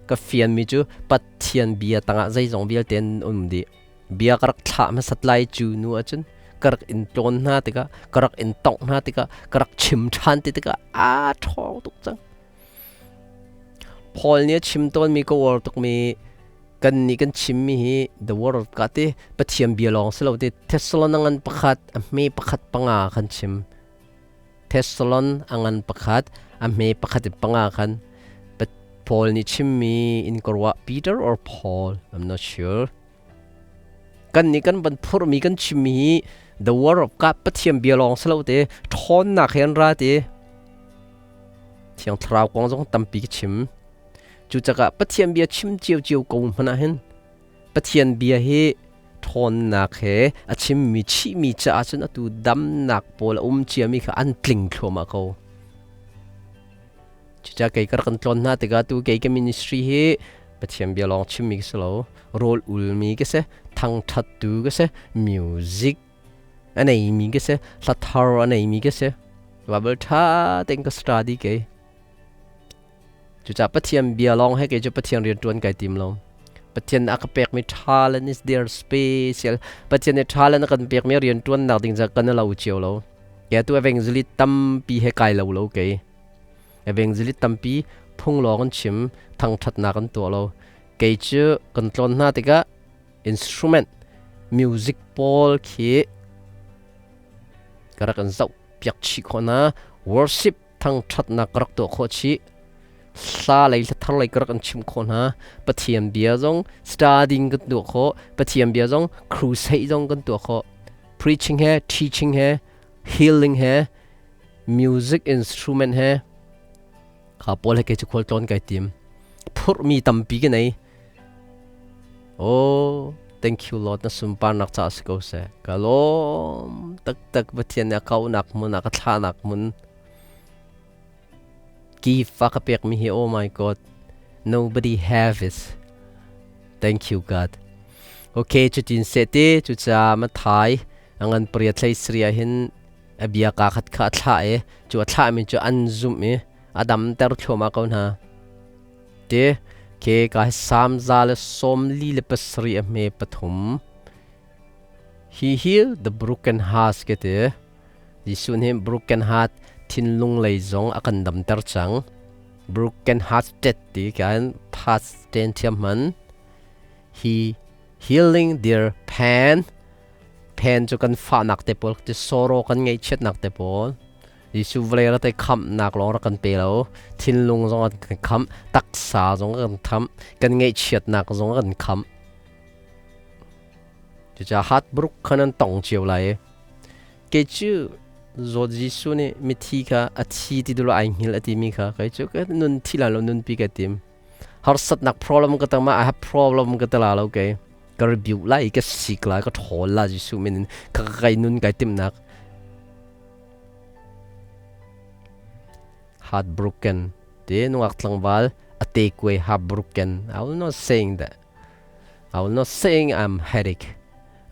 ka fian mi cu Pathian bia tangah zeizong vialte an um dih. Bia ka rak thlah hmasat lai cu nu ahcun ka rak in tlawn hna tikah ka rak in tongh hna tikah ka rak chim ṭhan ti tikah aa ṭhawng tuk cang. Paul nih a chim tawnmi ka uar tukmi kan nih kan chimmi hi the word of God ti Pathian bia lawng si lo ti Thessalon a ngan pakhat a hme pakhat panga khan chim. Thessalon a ngan pakhat a hme pakhat in panga khan Paul nih chimmi in ka ruah Peter or Paul I'm not sure. Kan nih kan van phurhmi kan chimmi hi the word of God Pathian bia lawng si lo te ṭhawnnak he an ra ti. Thiang Thlarau kong zong tampi ka chim. Cucaah Pathian bia chim ciocio ko hmanh ah hin Pathian bia hi ṭhawnnak he a chimmi chihmi caah cun atu damnak pawl a um ciami kha an tling thluahmah ko. Cucaah kei ka rak kan tlawn hna tikah tu kei ka ministry hi Pathian bia lawng chimmi ka si lo, rawl ulmi ka si, thangṭhattu ka si, music a neimi ka si, hla thar a neimi ka si. Bible ṭha tein ka study kei. Cucaah Pathian bia lawng he kei cu Pathian rian ṭuan kai tim lo. Pathian a ka pekmi talent is their special. Pathian nih talent a kan pekmi rian ṭuannak ding ca kan lo cio lo. Kei tu evangelist tampi he kai lo lo kei. Evangelist tampi phung lawng an chim, thangṭhatnak an tuah lo. Kei cu kan tlawn hna tikah instrument music pawl khi ka rak in zoh piak chih khawh hna. Worship thangṭhatnak ka rak tuah khawh chih. Hla lei hla thar lei ka rak in chimh khawh hna. Pathian bia zong studying kan tuah khawh. Pathian bia zong crusade zong kan tuah khawh. Preaching he, teaching he, healing he, music instrument he kha pawl he kei cu khual tlawn kai tim. Phurhmi tampi ka nei. Oh, thank you Lord na sunparnak caah si ko seh. Ka lawm taktak Pathian nih a kaunak hmun a ka thlahnak hmun gift a ka pekmi hi oh my God nobody have it. Thank you God. Okay, cutin seh ti cucaah Mathai a ngan pariat hlei sarih ah hin a bia kaa khat kha a thlah i cu a thlahmi cu an zumh i a damter thluahmah ko hna. Ti ke ka hi samza le 47 a hme pathum. He healed the broken hearts ke ti. Jesuh nih broken heart thinlung lei zong a kan damter cang. Broken hearted ti kan past tense thiam hman. He healing their pain. Pain cu kan fahnak te pawl ti sorrow kan ngaihchiatnak te pawl. Jesuh vawlei ra te khamhnak lawng rak kan pe lo. Thinlung zong an kan khamh, taksa zong kan khamh, kan ngaihchiatnak zong kan khamh. Cucaah heartbroken khan an tong cio lai. Kei cu zawt Jesuh nih mithi kha a thi ti dul ai hngil a timi kha kei cu ka nun thi la lo nunpi ka tim. Harsatnak problem ka tang ma I have problem ka tala lo kei. Ka rebuke lai ka sik lai ka ṭhawl la Jesuh min in ka kai nun kai timnak. Heartbroken te nungak tlangval a te kuai heartbroken. I will not saying that. I will not saying I'm headache.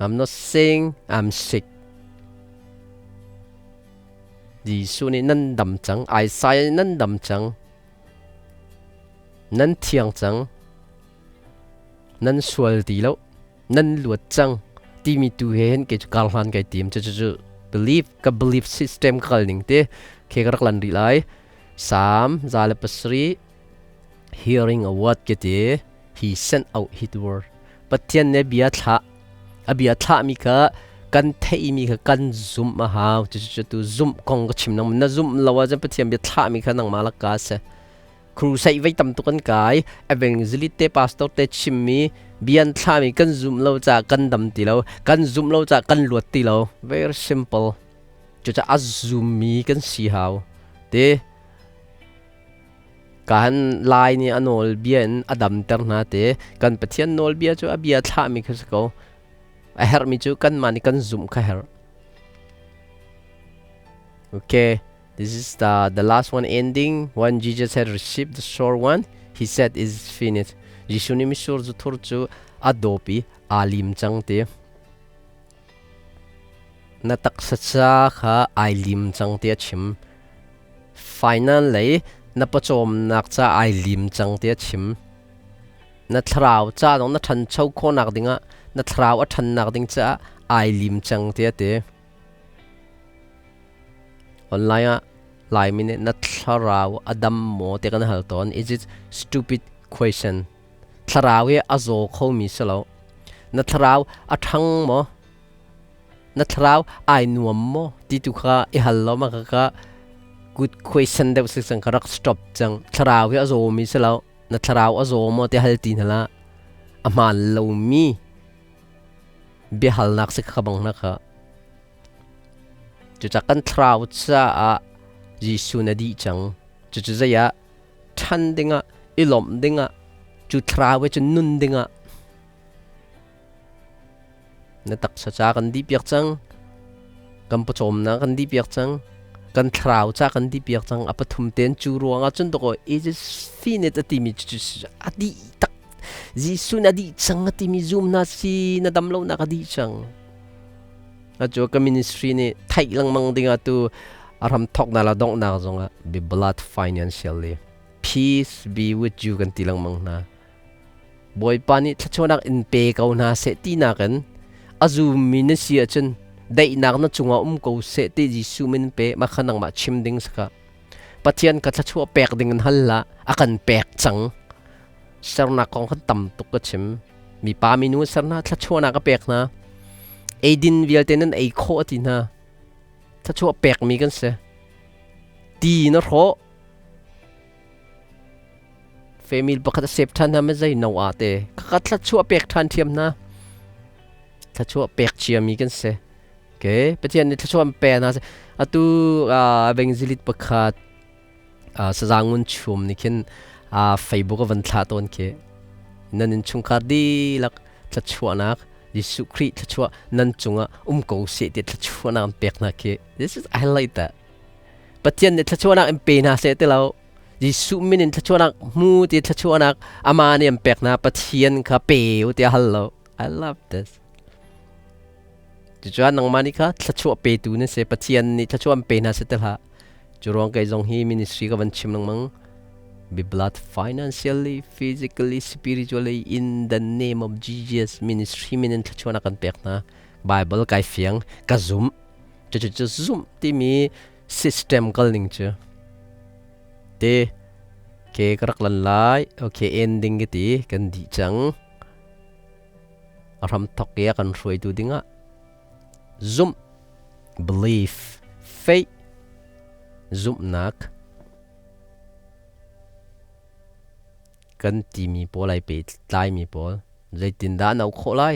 I'm not saying I'm sick. Jesuh nih nan dam cang, Isaiah nih nan dam cang, nan thiang cang, nan sual ti lo, nan luat cang timi tu he hin kei cu kar hlan kai tim. Cu cu belief ka belief system ka kal ning te khe ka rak lan rih lai. Psalm 107 hearing a word ke te he sent out his word. Pathian ne bia thlah a bia thlah mi kha kan theih mi kha kan zumh a hau. Cu cu tu zumh kong ka chim nang na zumh lo ah Pathian bia thlah mi kha nangmah lak ka se. Crusade vei tam tuk an kai. Evangelist te pastor te chimmi bian thlami kan zum lo ca kan dam ti lo, kan zum lo ca kan luat ti lo. Very simple. Cucaah a zummi kan si hau. Te kan Lai nih a nawlbia in a damter hna te kan Pathian nawlbia cu a bia thlahmi kha si ko. A herhmi cu kanmah nih kan zumh kha herh. Okay, this is the last one ending. When Jesus had received the sour one, he said, "It is finished." Jesuh nih mitsur zu thur cu a dawp i aa lim cang ti. Na taksa ca kha ai lim cang ti a chim. Final lei na pawcawmnak ca ai lim cang ti a chim. Na thlarau ca dong na ṭhancho khawhnak dingah na thlarau a ṭhannak ding caah ai lim cang ti a ti. Online ah Laimi nih na thlarau a dam maw ti kan hal tawn. Is it stupid question? Thlarau hi a zaw khomi si lo. Na thlarau a ṭhang maw? Na thlarau ai nuam maw? Ti tu kha i hal law mah kha good question deuh si cang ka rak stop cang. Thlarau hi a zawmi si lo. Na thlarau a zaw maw ti hal ti hna hlah. A hmaan lomi biahalnak si kha bang na kha. Cucak kan thlarau caah Jesuh na dih cang. Cucu zei ah ṭhan dingah, i lawmh dingah, cu thlarau he cun nun dingah na taksa ca kan dih piak cang. Kan pawcawmnak kan dih piak cang. Kan thlarau ca kan dih piak cang. A pathum ten cu ruangah cun dawkaw it is finished a timi cu a dih tak. Jesuh na dih cang a timi zum na si na dam lonak a dih cang. Atu ka ministry nih theih lengmang ding ah tu a ram thawknak le donghnak zongah be blood financially peace be with you kan ti lengmang hna. Bawipa nih thluachuahnak in pe ko hna seh ti nakin a zummi na si ahcun daihnak na cungah um ko seh ti Jesuh min pe mah kha nangmah chim ding si kha. Pathian ka thluachuah pek ding in hal hlah a kan pek cang. Sernak kong khan tam tuk ka chim. Mipa minu ser hna thluachuahnak a pek hna. Eidin vialte nan ei khawh a ti hna. Thluachuah pekmi kan si. Ti na hrawh. Family pakhat a sep ṭhan hna ma zei no a te. Ka thluachuah pek ṭhan ṭhiam hna. Thluachuah pek ciami kan si. Okay, Pathian nih thluachuah an pe hna. Atu evangelist pakhat Sazangun chum nih khin Facebook a van thlah tawn khi nan innchungkhar dihlak thluachuahnak Jesuh Khrih thluachuah nan cungah um ko seh ti thluachuahnak an pek hna khi. This is I like that. Pathian nih thluachuahnak in pe hna seh ti lo Jesuh min in thluachuahnak hmu ti thluachuahnak ama nih an pek hna Pathian kha pe u ti hal lo. I love this. Cucaah nangmah nih kha thluachuah petu na si. Pathian nih thluachuah an pe hna si ti hlah. Cu ruang kei zong hi ministry ka van chim lengmang. Be blood financially, physically, spiritually in the name of Jesus ministry min in thluachuahnak kan pek hna. Bible kai fiang, ka zumh. Cucu cu zumh timi system kal ning cu. Te ke ka rak lan lai. Okay, ending ka ti kan dih cang. A hramthawk i a kan hruaitu dingah zumh, belief, faith, zumhnak kan timi pawl ai pehtlaimi pawl zeitindah an auh khawh lai?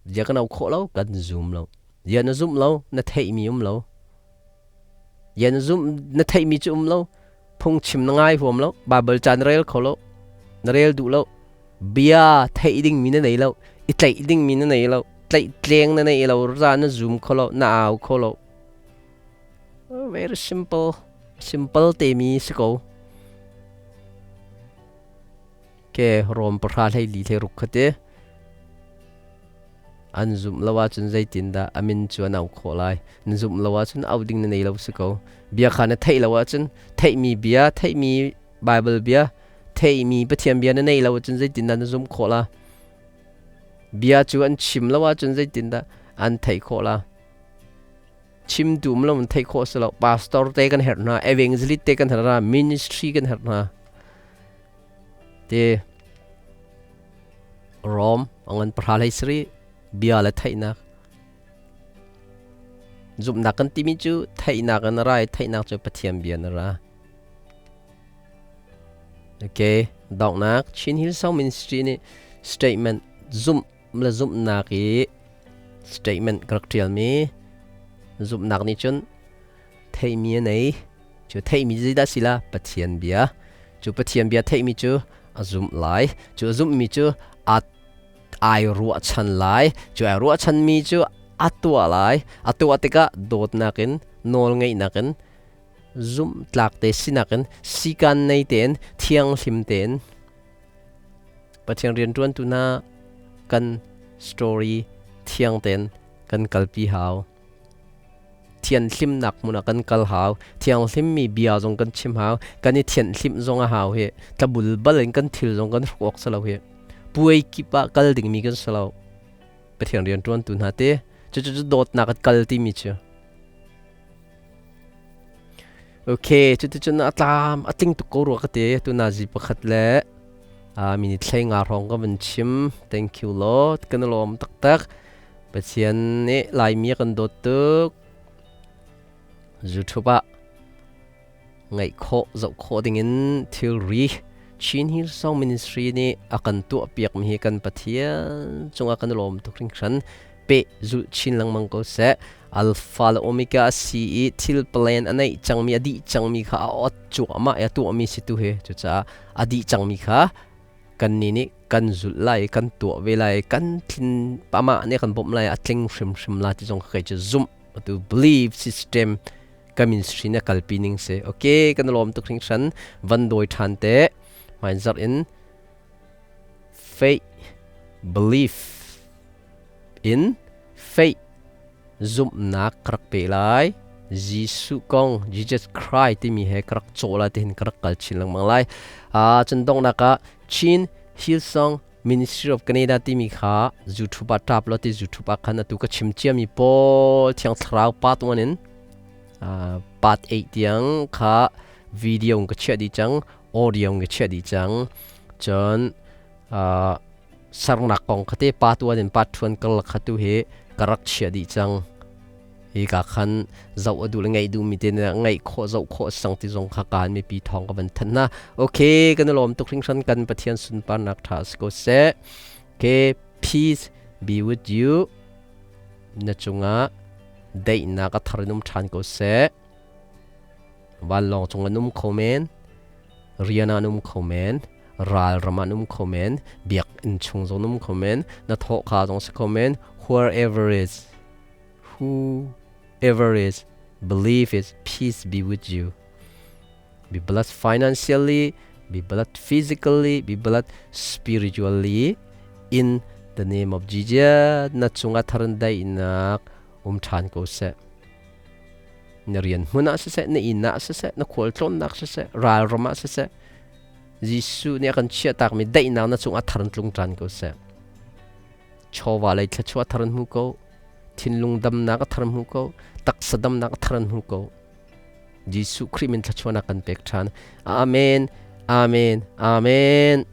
Zia kan auh khawh lo, kan zum lo. Zia na zumh lo, na theihmi um lo. Zia na zumh, na theihmi cu um lo. Phungchim na ngai huam lo. Bible ca na rel kho lo. Na rel duh lo. Bia theih dingmi na nei lo. I tlaih dingmi na nei lo. Tlaih tleng na nei lo. Ra na zum kho lo. Na au kho lo. Very simple. Simple temi si ko. Ke Rom pahra hlei li hlei ruk kha te. An zumh lo ahcun zeitindah a min cu an auh khawh lai? Na zumh lo ahcun auh ding na nei lo si ko. Bia kha na theih lo ahcun theihmi bia, theihmi Bible bia, theihmi Pathian bia na neih lo ahcun zeitindah na zumh khawh la? Bia cu an chim lo ahcun zeitindah an theih khawh la? Chim tu um lo theih khawh si lo. Pastor te kan herh hna, evangelist te kan herh hna, ministry kan herh hna. Te Rom angan pahra hlei sari bia le theihnak zumhnak kan timi cu theihnak in a ra i theihnak cu Pathian bia in a ra. Okay, donghnak Chin Hill Song Ministry nih statement zumh le zumhnak i statement ka rak ṭialmi zumhnak nih cun theihmi a nei. Cu theihmi zeidah si la? Pathian bia. Cu Pathian bia theihmi cu a zumh lai. Cu a zumhmi cu a ai ruahchan lai. Cu ai ruahchanmi cu a tuah lai. A tuah tikah dawtnak in Nawl ngeihnak in zumhtlak te sinak in sikan nei tein thianghlim tein Pathian rianṭuantu hna kan story thiang tein kan kalpi hau. Thianhlimnak hmun ah kan kal hau. Thianghlimmi bia zong kan chim hau. Kan i thianhhlimh zong a hau hi. Tlabul bal in kan thil zong kan hruk awk si lo hi. Puai kip ah kal dingmi kan si lo. Pathian rianṭuantu hna te cucu cu dawtnak at kal timi cu. Okay, cuticun a tlam a tling tuk ko rua ka ti. Tu nazi pakhat le minute hlei nga hrawng ka van chim. Thank you Lord. Kan lawm taktak. Pathian nih Laimi a kan dawt tuk. YouTube ah ngaih khawh, zoh khawh dingin thilri Chin Hillsong Ministry nih a kan tuahpiakmi hi kan Pathian cungah kan i lawm tuk hringhran. Peh zulh chin lengmang ko seh. Alpha le Omega a si i thil plan a neih cangmi, a dih cangmi kha a ot cuahmah i a tuahmi si tu hi. Cucaah a dih cangmi kha kannih nih kan zulh lai i kan tuah ve lai i kan tlin amah nih a kan bawmh lai i a tling hrimhrim la ti zong kha kei cu zumh atu belief system ka ministry na kalpi ning si. Okay, kan lawm tuk hringhran. Van dawi ṭhan te hmaizarh in faith belief in faith zumhnak ka rak pe lai. Jesuh kong, Jesus Christ timi he ka rak cawh lai tihin ka rak kal chin lengmang lai. Cun donghnak ah Chin Hillsong Ministry of Canada timi kha YouTube ah tap law ti YouTube ah khan atu ka chim ciami pawl Thiang Thlarau part 1 in part 8 tiang kha video ka chiah dih cang, audio ka chiah dih cang. Cun sarnak kong kha te part 1 in part 2 karlak kha tu hi ka rak chiah dih cang. Hi ka khan zoh a duh le ngaih duhmi te nih ngaih khawh zoh khawh sang ti zong kha kaan mipi thawng ka van thanh hna. Okay, kan i lawm tuk hringhran. Kan Pathian sunparnak ṭha si ko seh. Okay, peace be with you. Na cungah daihnak a thar in um ṭhan ko seh. Vanlawng cung an um kho men, rian ah an um kho men, ralram ah an um kho men, biakinn chung zong an um kho men, na thawhka zong si kho men, wherever is whoever is believe is peace be with you. Be blessed financially, be blessed physically, be blessed spiritually in the name of Jesus. Na cungah tharan daihnak um ṭhan ko seh. Na rian hmun ah siseh, na inn ah siseh, na khualtlawnnak siseh, ralram ah siseh, Jesuh nih a kan chiahtakmi daihnak na cungah tharan tlung ṭhan ko seh. Chawva lei thluachuah thar an hmu ko, thinlung damnak a thar hmu ko, taksa damnak a thar an hmu ko. Jesuh Khrih min thluachuahnak kan pek ṭhan. Amen. Amen. Amen.